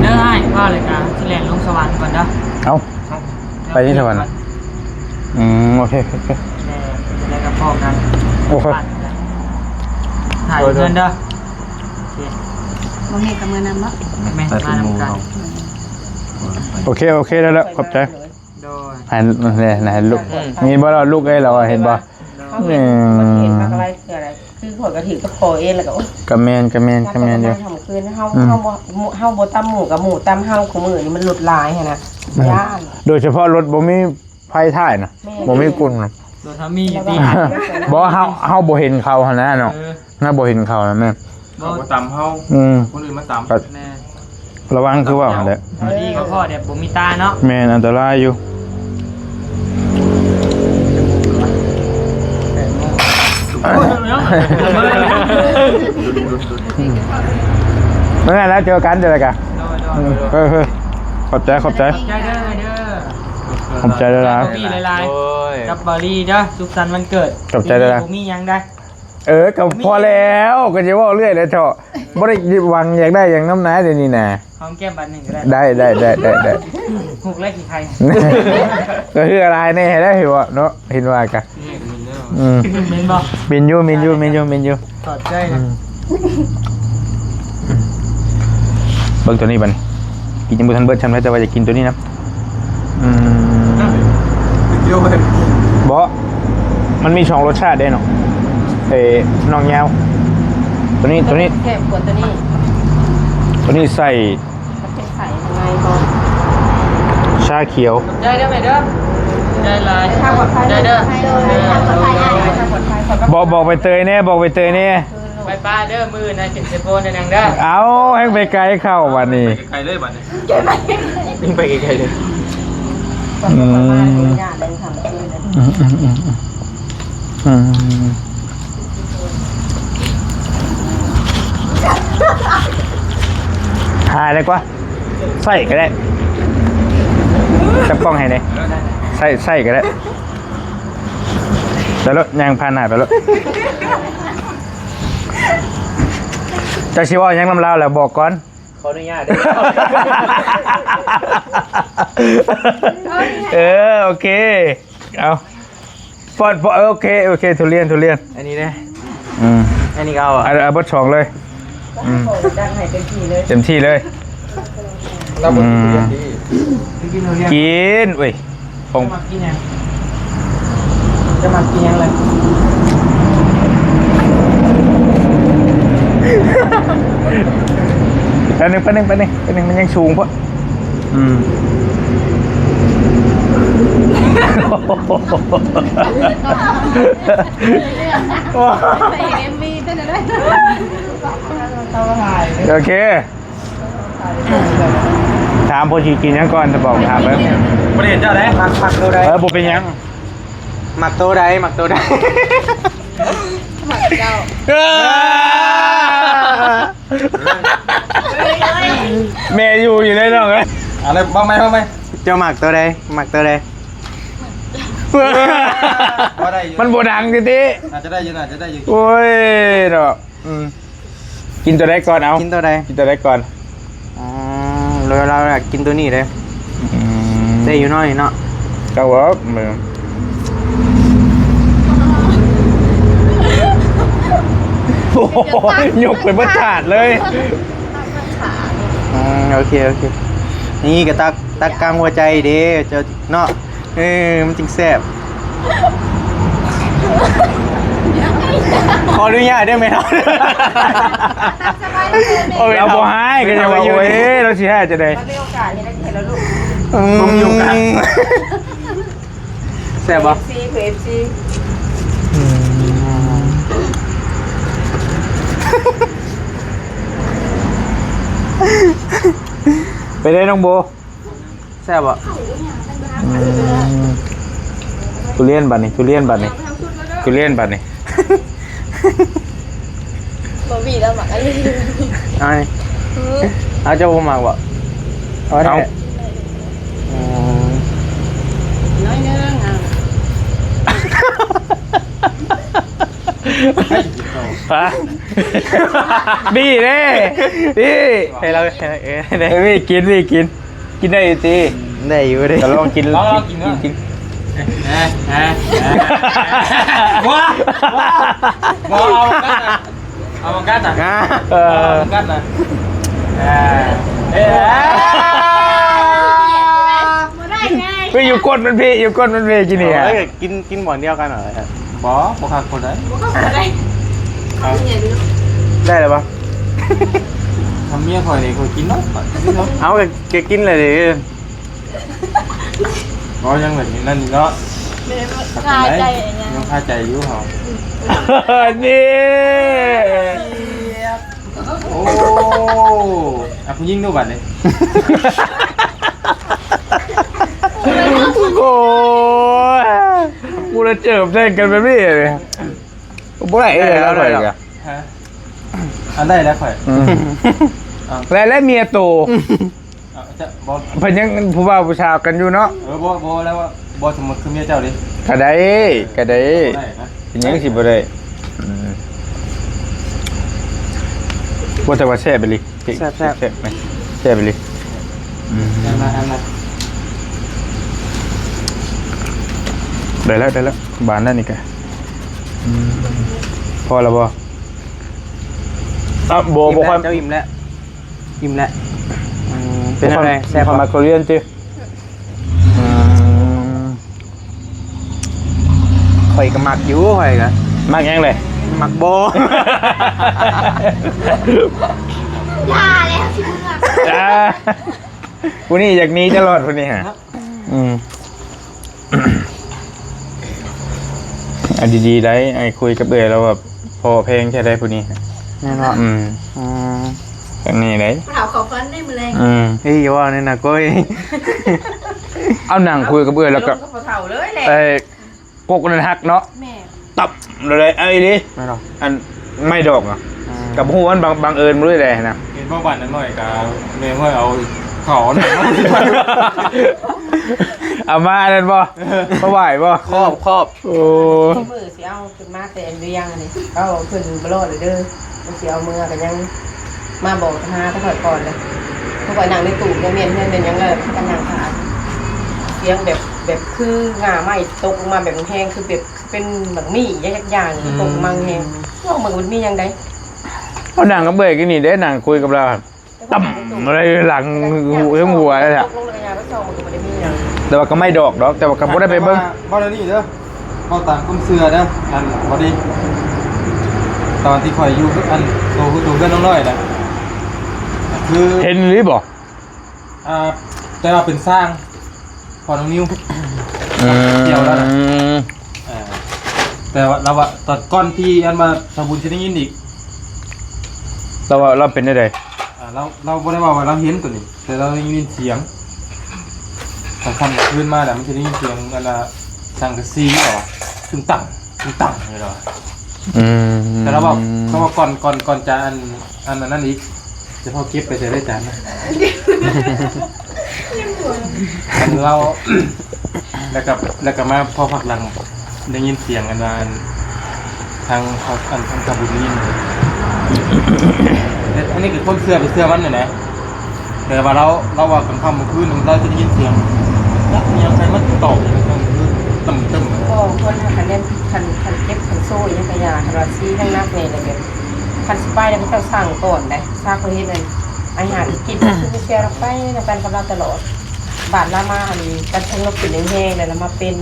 ເດີອ້າຍ ວ່າແລ້ວກະຊິແລ່ນລົງສະຫວັນກ່ອນເດີ ເອົ້າ ໄປທີ່ສະຫວັນ ອືມ ໂອເຄ ໂອເຄ ແລ້ວກໍພໍ້ກັນ ໂອເຄ ຖ່າຍເງິນເດີ ໂອເຄ ບໍ່ເຮັດກໍເມືອນຳເນາະ ແມ່ນ ມານຳກັນ ໂອເຄ ໂອເຄ ໄດ້ແລ້ວ ຂອບໃຈ ໂດຍ ໃຫ້ ໃຫ້ລູກ ອືມ ມີບໍ່ລະລູກເອີຍ ລາວເຫັນບໍ່ ໂດຍ ເອີ ມັນເຫັນມາຫຼາຍເທື່ອແລ້ວ ຄືຂ້ອຍກໍຖືກກັບພໍ່ເອງ ແລ້ວກໍ ໂອ້ຍ ກໍແມ່ນ ກໍແມ່ນ ກໍແມ່ນຢູ່ ທຳຄືນ ເຮົາ ອືມ ເຮົາບໍ່ ເຮົາບໍ່ຕຳໝູ່ກັບໝູ່ຕຳເຮົາ ຄູ່ມື້ນີ້ມັນຫຼຸດຫຼາຍຫັ້ນນະ ແມ່ນ ຢ້ານ ໂດຍສະເພາະລົດບໍ່ມີ ໄຟທ້າຍນະ ແມ່ນ ບໍ່ມີກຸນນະ ໂດຍທຳມີຢູ່ຕິ ບໍ່ ເຮົາ ເຮົາບໍ່ເຫັນເຂົາຫັ້ນນະເນາະ ເອີ ເຮົາບໍ່ເຫັນເຂົານະແມ່ນ ເຂົາບໍ່ຕຳເຮົາ ອືມ ຄົນອື່ນມາຕຳ ກໍ ແມ່ນ ລະວັງຄືເວົ້າຫັ້ນແຫຼະ ພໍດີກໍພໍແບບບໍ່ມີຕາເນາະ ແມ່ນ ອັນຕະລາຍຢູ່ ແປດໂມງ ໂອ້ຍ ເມື່ອຍແລ້ວ ເຈີກັນ ເຈີກັນ ໂດຍ ໂດຍ ເອີ ເອີ ຂອບໃຈ ຂອບໃຈ ຂອບໃຈເດີ ເດີ ຂອບໃຈຫຼາຍໆ ໂດຍ ກັບບາລີເດີ ສຸກສັນວັນເກີດ ຂອບໃຈຫຼາຍໆ ບໍ່ມີຫຍັງໃດ ເອີ ກໍພໍແລ້ວ ກໍຈະເວົ້າເລື້ອຍແຫຼະເທາະ ບໍ່ໄດ້ຫວັງຢາກໄດ້ຫຍັງນຳນາ ດຽວນີ້ນະ ຫອມແກ້ມບາດໜຶ່ງກໍໄດ້ ໄດ້ ໄດ້ ໄດ້ ໄດ້ ຫຸກແລ້ວຂີ້ໄຂ່ ກໍເຫື່ອຫຼາຍແດ່ແລ້ວ ເຫັນບໍ່ເນາະ ເຫັນວ່າກະ ອືມ ເໝັນບໍ່? ເໝັນຢູ່ ເໝັນຢູ່ ເໝັນຢູ່ ເໝັນຢູ່ ຂອບໃຈນະ ອືມ ເບິ່ງໂຕນີ້ບັດນີ້ ກິນຍັງບໍ່ທັນເບິດຊ້ຳເລີຍ ແຕ່ວ່າຢາກກິນໂຕນີ້ນຳ ອືມ ບໍ່ ມັນມີສອງລົດຊາດເດ້ເນາະ ເອີ ນ້ອງຍາວ ໂຕນີ້ ໂຕນີ້ ແຊບກວ່າໂຕນີ້ ໂຕນີ້ໃສ່ ໃສ່ທາງໃນບໍ່ ຊາຂຽວ ໄດ້ເດີແມ່ເດີ ໄດ້ຫຼາຍ ໄດ້ເດີ ບອກ ບອກໃບເຕີຍແດ່ ບອກໃບເຕີຍແດ່ ບາຍບາຍເດີ ມື້ໃນເປັນເຊໂປນນາງເດີ ເອົ້າ ແຮ່ງໄປໄກເຂົ້າບັດນີ້ ໄປໄກເລີຍບັດນີ້ ໄປໄກເລີຍ ອືມ ອືມ ອືມ ອືມ ອືມ ຫາຍແລ້ວກວ່າ ໃສ່ກໍໄດ້ ຈັບກ້ອງໃຫ້ແດ່ ໃສ່ ໃສ່ກໍໄດ້ ໄປໂລດ ຍ່າງຜ່ານໜ້າໄປໂລດ ເຈົ້າຊິເວົ້າຫຍັງນຳລາວແລ້ວບອກກ່ອນ ຂໍອະນຸຍາດເດີ ເອີ ໂອເຄ ເອົາ ປອດ ປອດ ເອີ ໂອເຄ ໂອເຄ ທຸລຽນ ທຸລຽນ ອັນນີ້ເດ້ ອືມ ອັນນີ້ກໍເອົາ ເອົາ ເອົາເບິດສອງເລີຍ ອືມ ຈັດໃຫ້ເຕັມທີ່ເລີຍ ເຕັມທີ່ເລີຍ ລາວບໍ່ກິນທຸລຽນຕິ ອືມ ກິນທຸລຽນ ກິນ ເວີຍ ຂອງ ເຈົ້າມັກກິນຫຍັງ? ເຈົ້າມັກກິນຫຍັງລະ? ແປັບໜຶ່ງ ແປັບໜຶ່ງ ແປັບໜຶ່ງ ແປັບໜຶ່ງ ມັນຍັງສູງໂພດ. ອືມ ໃສ່ເອັມວີເປັນຈັ່ງໃດ? ໂອເຄ. ຖາມເພິ່ນຊິກິນຫຍັງກ່ອນ ຈະບອກ ຖາມເບິ່ງ. ບໍ່ໄດ້ເຫັນເຈົ້າໃດ໋. ມັກ ມັກໂຕໃດ? ເອີ ບໍ່ເປັນຫຍັງ. ມັກໂຕໃດ? ມັກໂຕໃດ? ມັກເຈົ້າ. ເອີ ແມ່ຢູ່ ຢູ່ເດ້ນ້ອງເອີຍ. ເອົາເລີຍ ເວົ້າໃໝ່ ເວົ້າໃໝ່. ເຈົ້າມັກໂຕໃດ? ມັກໂຕໃດ? ບໍ່ໄດ້ຢູ່ ມັນບໍ່ດັງຕິຕິ. ອາດຈະໄດ້ຢູ່ ອາດຈະໄດ້ຢູ່. ໂອ້ຍເນາະ. ອືມ ເ ກິນຕົວໃດກ່ອນເອົາ? ກິນຕົວໃດ? ກິນຕົວໃດກ່ອນ? ອືມ ລາວ ລາວຢາກກິນຕົວນີ້ເດ້. ອືມ ໄດ້ຢູ່ເນາະນີ້ເນາະ. ເຈົ້າວ່າ ໂອ້ໂຫ ຍົກໄປເບິດຖາດເລີຍ. ອືມ ໂອເຄ ໂອເຄ ນີ້ກໍຕັກ ຕັກກາງຫົວໃຈເດ້ ເຈົ້າເນາະ. ເອີ ມັນຈຶ່ງແຊບ. ຂໍອະນຸຍາດເດີແມ່ເຖົ້າ. ລາວບໍ່ຮ້າຍກໍຍັງວ່າ ໂອ້ຍ ລາວຊິຮ້າຍຈັ່ງໃດ? ມັນມີໂອກາດເຮັດໃຫ້ເຫັນແລ້ວລູກ. ອືມ ບໍ່ມີໂອກາດ. ແຊບບໍ່? ເອັຟຊີ ເອັຟຊີ ອືມ ເປັນໄດນ້ອງໂບ? ແຊບບໍ່? ອືມ ທຸລຽນບັດນີ້ ທຸລຽນບັດນີ້ ທຸລຽນບັດນີ້. ບໍ່ມີແລ້ວໝາກອັນນີ້. ເອົານີ້ ເອົາ ເຈົ້າບໍ່ມັກບໍ່? ເອົາແທ້. ເອົາ ອືມ ນ້ອຍໜຶ່ງ. ຮະ ບີເດ້ ບີ ໃຫ້ລາວ ເອີ ໃຫ້ລາວ ເອີ ບີກິນ ບີກິນ. ກິນໄດ້ຢູ່ຕິ? ໄດ້ຢູ່ເດ້. ກໍລອງກິນ ລອງ ລອງກິນເນາະ ກິນ ກິນ. ເອີ ເອີ ເອີ ບໍ່ ບໍ່ ບໍ່ ເອົາມາກັດນະ ເອົາມາກັດນະ. ອ່າ ເອີ ເອົາມາກັດນະ. ເອີ ເອີ ບໍ່ໄດ້ໄງ. ເຮີ້ຍ ຢູ່ກົ້ນມັນພີ້ ຢູ່ກົ້ນມັນພີ້ ກິນນີ້. ເອົາ ກິນ ກິນໝໍ້ດຽວກັນເນາະ. ບໍ່ ບໍ່ຄັກຄົນໃດ ບໍ່ຄັກຄົນໃດ. ເອົາ ໄດ້ແລ້ວບໍ່? ທຳເມຍຂ້ອຍນີ້ ຂ້ອຍກິນເນາະ ເອົາ ກໍ ກໍກິນແລ້ວເດ້. ເວົ້າຫຍັງແບບນີ້ນັ້ນເນາະ. ແມ່ນ ຄາໃຈຫຍັງ ຍັງຄາໃຈຢູ່ເຮົາ. ນີ້ ໂອ້ ອ່ະ ຜູ້ຍິງດູບັດນີ້. ໂອ້ຍ ກູລະເຈີບແຊງກັນແບບນີ້ ບໍ່ໄດ້ເລີຍ. ໄດ້ແລ້ວ ໄດ້ແລ້ວ ຂ້ອຍກະ ຮະ ອັນໃດແລ້ວຂ້ອຍ. ອືມ ເອົ້າ ແລະ ແລະເມຍໂຕ ເອົ້າ ຈະບໍ່ ເພິ່ນຍັງຜູ້ບ່າວຜູ້ສາວກັນຢູ່ເນາະ. ເອີ ບໍ່ ບໍ່ແລ້ວ ບໍ່ສົມມຸດຄືເມຍເຈົ້າເດ້. ກະໄດ້ ກະໄດ້ ໄດ້ນະ ເປັນຫຍັງຊິບໍ່ໄດ້? ອືມ ວ່າແຕ່ວ່າແຊບອີ່ຫຼີ. ແຊບ ແຊບ ແຊບ ແຊບອີ່ຫຼີ. ອືມ ອັນນັ້ນ ອັນນັ້ນ ໄດ້ແລ້ວ ໄດ້ແລ້ວ ບານນັ້ນນີ້ກະ. ອືມ ພໍແລ້ວບໍ່? ອ່ະ ບໍ່ ບໍ່ຄ່ອຍ ເຈົ້າອີ່ມແລ້ວ ອີ່ມແລ້ວ. ອືມ ເປັນແນວໃດ? ແຊບບໍ່? ບໍ່ຄ່ອຍມັກທຸລຽນຕິ? ອືມ ຂ້ອຍກໍມັກຢູ່ ຂ້ອຍກໍ ມັກຫຍັງເລີຍ? ມັກບໍ່ ຢ່າແລ້ວ ຊິເມືອ. ອ່າ ຜູ້ນີ້ຢາກໜີຕະຫຼອດ ຜູ້ນີ້ຫະ. ເນາະ ອືມ ເອົາດີໆໄດ໋ ອ້າຍຄຸຍກັບເອື້ອຍລາວແບບ ພໍແພງແທ້ໃດ໋ຜູ້ນີ້. ແມ່ນບໍ່? ອືມ ອືມ ແບບນີ້ໄດ໋ ເຖົ້າເຂົ້າຝັນໄດ້ມື້ແລງ. ອືມ ເອີຍ ຢ່າເວົ້າແນວນັ້ນ ໂກຍ ເອົານັ່ງຄຸຍກັບເອື້ອຍ ແລ້ວກໍ ລົມກັບພໍ່ເຖົ້າເລີຍແຫຼະ ເອີ ກົກນັ້ນຫັກເນາະ. ແມ່ນ ຕັບເລີຍ ເອີຍ ອີ່ຫຼີ. ແມ່ນບໍ່? ອັນໄມ້ດອກນະ ອືມ ກໍບໍ່ຮູ້ວ່າບັງ ບັງເອີນບໍ່ໄດ້ໃດນະ. ເຫັນບໍ່ ບາດນ້ອຍກໍແມ່ເພິ່ນເອົາເຂົ້າ ເອົາມາອັນນັ້ນບໍ່? ເອີ ມາໄຫວ້ບໍ່? ຄອບ ຄອບ. ໂອ້ ມື້ຊິເອົາ ຂຶ້ນມາແຕ່ວຽງອັນນີ້ ເອົາຂຶ້ນບໍ່ລອດເລີຍເດີ. ມັນຊິເອົາເມືອກໍຍັງມາບອກຫາແຕ່ຂ້ອຍກ່ອນເລີຍ. ຂ້ອຍນັ່ງໃນຕູ້ ແມ່ນເຮືອນແມ່ນຫຍັງແລ້ວ ພາກັນນັ່ງຖ້າ. ສຽງແບບ ແບບຄືງ່າໄມ້ຕົກລົງມາແບບແຮງ ຄືແບບເປັນໝາກມີ້ຫຍັງຈັກຢ່າງ ອືມ ຕົກມາແຮງ. ເວົ້າເບິ່ງມັນມີຫຍັງໃດ? ເຮົານັ່ງກັບເອື້ອຍກິນນີ້ເດ້ ນັ່ງຄຸຍກັບລາວ. ຕ່ຳ ອະໄລຫຼັງຫູ ເທິງຫົວແລ້ວແຫຼະ. ແຕ່ວ່າກໍໄມ້ດອກດອກ ແຕ່ວ່າກໍບໍ່ໄດ້ໄປເບິ່ງ. ເວົ້າແນວນີ້ເດີ ເວົ້າຕາມຄວາມເຊື່ອເດີ ອັນ ພໍດີຕອນທີ່ຂ້ອຍຢູ່ ອັນ ໂຕ ໂຕເຮືອນນ້ອງນ້ອຍນະ ຄື ເຫັນອີ່ຫຼີບໍ່? ອ່າ ແຕ່ວ່າເປັນຊ່າງ ພໍ່ນ້ອງນິວ ອືມ ກ່ຽວແລ້ວນະ. ອ່າ ແຕ່ວ່າລາວວ່າ ຕອນກ່ອນທີ່ອັນວ່າສາວບຸນຊິໄດ້ຍິນອີກ ລາວວ່າລາວເປັນແນວໃດ? ອ່າ ລາວ ລາວບໍ່ໄດ້ເວົ້າວ່າລາວເຫັນໂຕນີ້ ແຕ່ລາວໄດ້ຍິນສຽງ ກາງຄ່ຳກາງຄືນມາແລ້ວ ມັນຊິໄດ້ຍິນສຽງອັນວ່າສັງກະສີອອກ ຕຶງຕັງ ຕຶງຕັງ ນີ້ລາວວ່າ. ອືມ ແຕ່ລາວເວົ້າ ເຂົາເວົ້າກ່ອນ ກ່ອນ ກ່ອນຈະອັນ ອັນ ອັນນັ້ນອີກ ຈະພໍເກັບໄປໃສໄດ້ຈານນະ? ອັນລາວ ແລ້ວກໍ ແລ້ວກໍມາພໍພັກຫຼັງ ໄດ້ຍິນສຽງອັນວ່າ ອັນ ທາງ ອັນ ທາງສາວບຸນໄດ້ຍິນ ອັນນີ້ຄືຄວາມເຊື່ອໃຜເຊື່ອມັນນັ້ນແຫຼະ ແຕ່ວ່າລາວ ລາວວ່າກາງຄ່ຳມື້ຄືນລາວຈະໄດ້ຍິນສຽງຈັກອີ່ຫຍັງໃຜມາຕອບກາງຄືນຕຶ້ມໆ. ບໍ່ ຄົນຫັ້ນຄັນແມ່ນ ຄັນ ຄັນເຈັບຄັນໂຊອີ່ຫຍັງກະຢ່າ ຄັນວ່າຊີ້ໜັກໆແນ່ລະແບບ ຄັນຊິໄປລະເຂົາເຈົ້າສັ່ງກ່ອນໃດ໋ ຊາກເຂົາເຮັດນັ້ນ ໄອ້ຫາກິນຄືເຊື່ອລະໄປນຳກັນກັບລາວຕະຫຼອດ. ບາດລາວມາອັນກັນຊົງລາວຂຶ້ນແຮງໆ ແລ້ວລາວມາເປັນ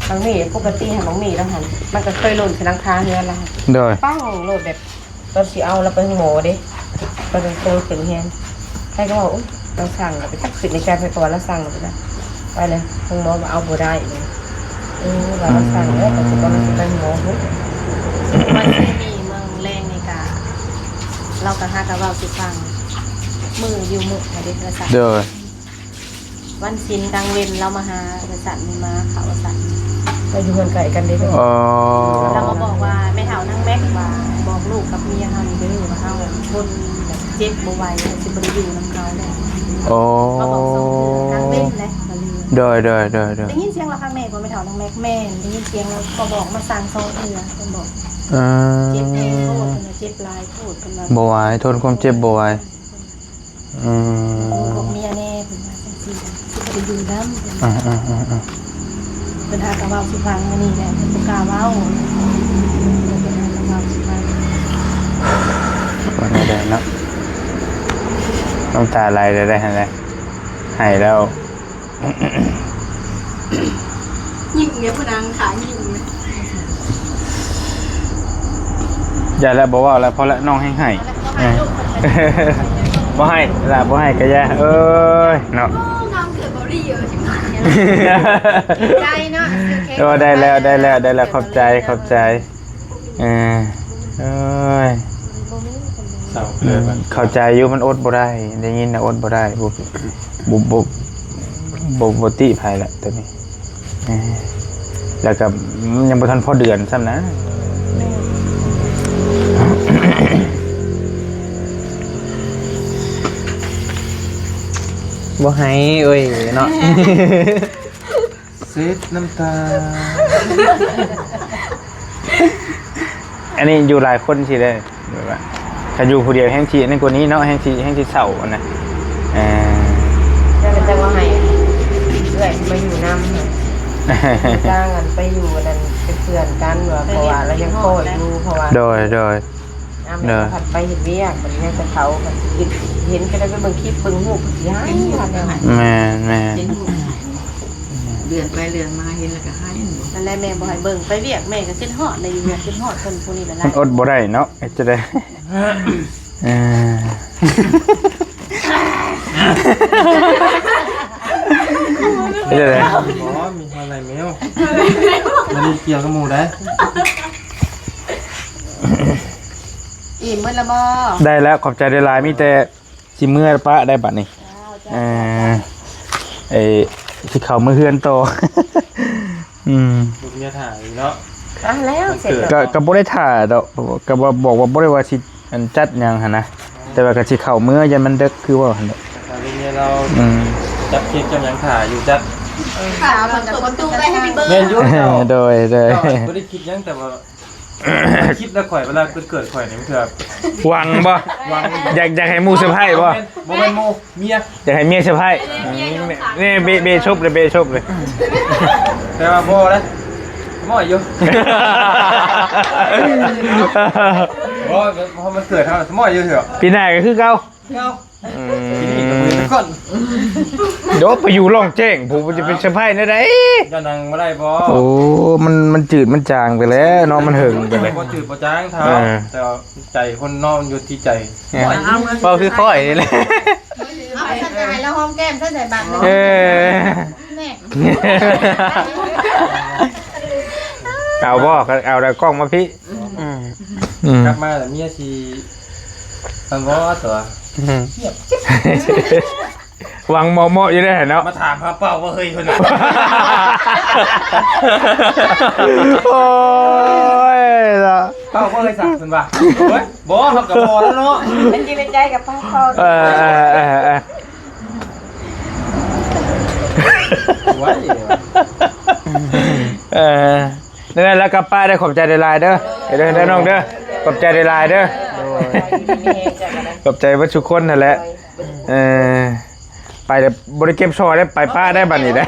ບັກໝີ່ປົກກະຕິຫັ້ນ ບັກໝີ່ລາວຫັ້ນ ມັນກະເຄີຍຫຼົ່ນໃສ່ຫຼັງຄາເຮືອນລາວ ໂດຍ ປັ້ງໂລດແບບ ຕອນຊິເອົາລາວໄປໂຮງໝໍເດ້ ຕອນນັ້ນໂຕຂຶ້ນແຮງ ໃຜກະວ່າ ໂອ້ຍ ລາວສັ່ງລະໄປຈັກ ຄິດໃນໃຈ ໃຜກະວ່າລາວສັ່ງລະໄປ ໄປເລີຍໂຮງໝໍວ່າເອົາບໍ່ໄດ້ເລີຍ ເອີ ວ່າລາວສັ່ງແລ້ວ ຕອນຊິໄປໂຮງໝໍພຸ້ນ. ວັນທີ່ນີ້ເມືອງແລງນີ້ກະ ລາວກະຫາກະເວົ້າສູ່ຟັງ ມື້ຢູ່ມຸກຫັ້ນເດ້ ລາວສັ່ງ ໂດຍ. ວັນສິນກາງເວັນລາວມາຫາ ວ່າຊັ້ນ ມາເຂົ້າ ວ່າຊັ້ນ ລາວຢູ່ເຮືອນໃກ້ກັນເດ້ ອໍ ລາວມາບອກວ່າ ແມ່ເຖົ້ານາງແມັກວ່າ ບອກລູກກັບເມຍເຮົານີ້ເດີ ວ່າເຮົາແບບທົນແບບເຈັບບໍ່ໄຫວ ຊິບໍ່ໄດ້ຢູ່ນຳເຂົາແລ້ວ ອໍ ມາບອກສອງເທື່ອກາງເວັນແຫຼະ ໂດຍ ໂດຍ ໂດຍ ໂດຍ ໄດ້ຍິນສຽງລາວຄັກແນ່ບໍ່ ແມ່ເຖົ້ານາງແມັກ? ແມ່ນ ໄດ້ຍິນສຽງລາວມາບອກ ມາສັ່ງສອງເທື່ອ ເພິ່ນບອກ ເອີ ເຈັບແຮງໂພດ ເພິ່ນວ່າເຈັບຫຼາຍໂພດ ເພິ່ນວ່າ ບໍ່ໄຫວ ທົນຄວາມເຈັບບໍ່ໄຫວ. ອືມ ບອກເມຍແນ່ ເພິ່ນວ່າຈັ່ງຊີ້ ຊິບໍ່ໄດ້ຢູ່ນຳ ເພິ່ນ ອືມໆໆໆ ເພິ່ນຫາກະເວົ້າສູ່ຟັງມື້ນີ້ແຫຼະ ເພິ່ນບໍ່ກ້າເວົ້າ ເພິ່ນຫາກະເວົ້າສູ່ຟັງ ວ່າແນວໃດເນາະ ນ້ຳຕາໄຫຼແລ້ວໄດ໋ຫັ້ນແຫຼະ ໄຫ້ແລ້ວ. ຍິ້ມເດ້ ຜູ້ນາງຂ້າງຍິ້ມເດ້ ຢ່າແລ້ວ ບໍ່ເວົ້າແລ້ວ ພໍແລ້ວ ນ້ອງແຮງໄຫ້ ບໍ່ໄຫ້ລະ ບໍ່ໄຫ້ກະຢ່າ ເອີຍເນາະ ໂອ້ ງາມເກີດບໍ່ດີເອີ ຊິມາ ໃຈເນາະ ໂອ້ ໄດ້ແລ້ວ ໄດ້ແລ້ວ ໄດ້ແລ້ວ ຂອບໃຈ ຂອບໃຈ. ເອີ ເອີຍ ເຊົາເກີນ ເຂົ້າໃຈຢູ່ ມັນອົດບໍ່ໄດ້ ໄດ້ຍິນນະ ອົດບໍ່ໄດ້ ບໍ່ ບໍ່ ບໍ່ ບໍ່ ບໍ່ຕິໃຜລະໂຕນີ້ ເອີ ແລ້ວກະຍັງບໍ່ທັນພໍເດືອນຊ້ຳນະ ບໍ່ໄຫ້ເອີຍເນາະ. ເຊັດນ້ຳຕາ ອັນນີ້ຢູ່ຫຼາຍຄົນຊິໄດ້ ແບບວ່າ ຄັນຢູ່ຜູ້ດຽວແຮງຊິອັນນັ້ນກວ່ານີ້ເນາະ ແຮງຊິ ແຮງຊິເສົ້າຫັ້ນນະ ເອີ ແຕ່ວ່າໃຫ້ເອື້ອຍມາຢູ່ນຳ ຈ້າງອັນໄປຢູ່ອັນນັ້ນເປັນເພື່ອນກັນວ່າ ເພາະວ່າລາວຍັງໂກຍຢູ່ ເພາະວ່າ ໂດຍ ໂດຍ ຍາມແມ່ກໍພັດໄປເຮັດວຽກ ບັດນີ້ຍາມເຖົ້າກໍຄິດ ເຫັນກໍໄດ້ໄປເບິ່ງຄລິບເບິ່ງຮູບ ກໍຊິຮ້າຍວ່າແນວນັ້ນ ແມ່ນໆ ເຫັນຮູບ ເລື່ອນໄປເລື່ອນມາເຫັນແລ້ວກໍຮ້າຍ ນັ້ນແຫຼະແມ່ບໍ່ໃຫ້ເບິ່ງ ໄປວຽກແມ່ກໍຄິດຮອດ ໄດ້ຢູ່ວຽກຄິດຮອດເພິ່ນຜູ້ນີ້ແຫຼະ ມັນອົດບໍ່ໄດ້ເນາະ ເຮັດຈັ່ງໃດ ເອີ ເຮັດຈັ່ງໃດ ບໍ່ ມີເທົ່າໃດແມວ ບໍ່ໄດ້ກ່ຽວກັບໝູ່ໃດ. ອີ່ມເບິດລະບໍ່? ໄດ້ແລ້ວ ຂອບໃຈຫຼາຍໆ ມີແຕ່ຊິເມືອປະໄດ້ບັດນີ້ ເອີ ເອີ ຊິເຂົ້າເມືອເຮືອນຕໍ່ ອືມ ລູກເມຍຖ້າຢູ່ເນາະ ອ່ະ ແລ້ວເສັດ ກໍ ກໍບໍ່ໄດ້ຖ້າດອກ ກໍບອກວ່າບໍ່ໄດ້ວ່າຊິ ອັນ ຈັດຫຍັງຫັ້ນນະ ແຕ່ວ່າກໍຊິເຂົ້າເມືອ ຢ້ານມັນເດິກ ຄືເວົ້າຫັ້ນແຫຼະ ຖ້າລູກເມຍລາວ ອືມ ຈັບເຄ້ກຈັບຫຍັງຖ້າຢູ່ຈັດ ເອີ ຖ້າເພິ່ນກໍເປີດປະຕູໄວ້ໃຫ້ໄປເບິ່ງ ແມ່ນຢູ່ ໂດຍ ໂດຍ ບໍ່ໄດ້ຄິດຫຍັງ ແຕ່ວ່າ ຄິດນະ ຂ້ອຍ ເວລາເກີດ ເກີດຂ້ອຍນີ້ ມັນຄື ຫວັງບໍ່? ຫວັງ ຢາກ ຢາກໃຫ້ໝູ່ເຊີໄພບໍ່? ບໍ່ແມ່ນ ບໍ່ແມ່ນໝູ່ ເມຍ ຢາກໃຫ້ເມຍເຊີໄພ ເມຍຢາກ ແນ່ ເບະ ເບະສົບເລີຍ ເບະສົບເລີຍ ແຕ່ວ່າບໍ່ນະ ໝໍຢູ່ ບໍ່ ເພາະມັນເກີດເຮົາ ໝໍຢູ່ເທື່ອ ປີໜ້າກໍຄືເກົ່າ ເກົ່າ ອືມ ໂດ ໄປຢູ່ລ່ອງແຈ້ງ ຜູ້ຈະເປັນສະໃພ້ແນວໃດ? ເຈົ້ານັ່ງບໍ່ໄດ້ບໍ່? ໂອ້ ມັນ ມັນຈືດມັນຈາງໄປແລ້ວເນາະ ມັນເຫິງໄປແລ້ວ ບໍ່ຈືດບໍ່ຈາງເທົ່າ ເອີ ແຕ່ວ່າໃຈຄົນເນາະ ມັນຢູ່ທີ່ໃຈ ເອີ ເວົ້າຄືຂ້ອຍນີ້ແຫຼະ ເອົາໄປສັນຈະໃຫ້ລາວຫອມແກ້ມຊະໃສ່ບາດໜຶ່ງ ເອີ ແນ່ ເອົາບໍ່? ເອົາແລ້ວກ້ອງມາພີ້ ອືມ ອືມ ກັບມາແລ້ວເມຍຊິ ມັນບໍ່ຕົວະ ອືມ ຫວັງເໝາະໆຢູ່ເດ້ເນາະ ມາຖາມຫາເປົ້າວ່າ ເຮີ້ຍ ເພິ່ນວ່າ ໂອ້ຍເນາະ ເປົ້າບໍ່ເລີຍສັກ ເພິ່ນວ່າ ໂອ້ຍ ບໍ່ ເຮົາກໍບໍ່ແລ້ວເນາະ ມັນຢູ່ໃນໃຈກັບເປົ້າ ເອີ ເອີ ເອີ ເອີ ໄວ້ ເອີ ນັ້ນແຫຼະ ແລ້ວກັບປ້າເດີ ຂອບໃຈຫຼາຍໆເດີ ເດີ ເດີນ້ອງເດີ ຂອບໃຈຫຼາຍໆເດີ. ຂອບໃຈເບິດທຸກຄົນຫັ້ນແຫຼະ. ເອີ ໄປແລ້ວບໍ່ໄດ້ເກັບຊອຍໄດ້ ໄປປ້າໄດ້ບັດນີ້ໄດ້.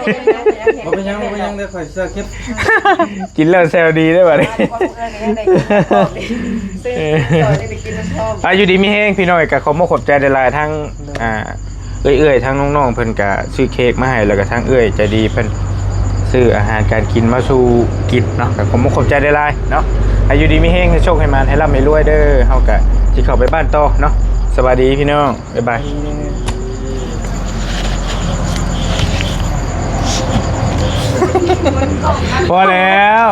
ບໍ່ເປັນຫຍັງ ບໍ່ເປັນຫຍັງເດີ ຂ້ອຍຊິເກັບ. ກິນແລ້ວແຊວດີໄດ້ບັດນີ້. ອ່າ ຢູ່ດີມີແຮງພີ່ນ້ອງ. ກໍຂໍຂອບອົກຂອບໃຈຫຼາຍໆ ທັງ ອ່າ ເອື້ອຍໆ ທັງນ້ອງໆ ເພິ່ນກະຊື້ເຄ້ກມາໃຫ້ ແລ້ວກະທັງເອື້ອຍໃຈດີເພິ່ນຊື້ອາຫານການກິນມາສູ່ກິນເນາະ. ກະຂໍຂອບອົກຂອບໃຈຫຼາຍໆເນາະ. ໃຫ້ຢູ່ດີມີແຮງ ໃຫ້ໂຊກໃຫ້ໝານ ໃຫ້ລ່ຳໃຫ້ລວຍເດີ. ເຮົາກະຊິເຂົ້າໄປບ້ານຕໍ່ເນາະ. ສະບາຍດີພີ່ນ້ອງ ບາຍບາຍ. ພໍແລ້ວ.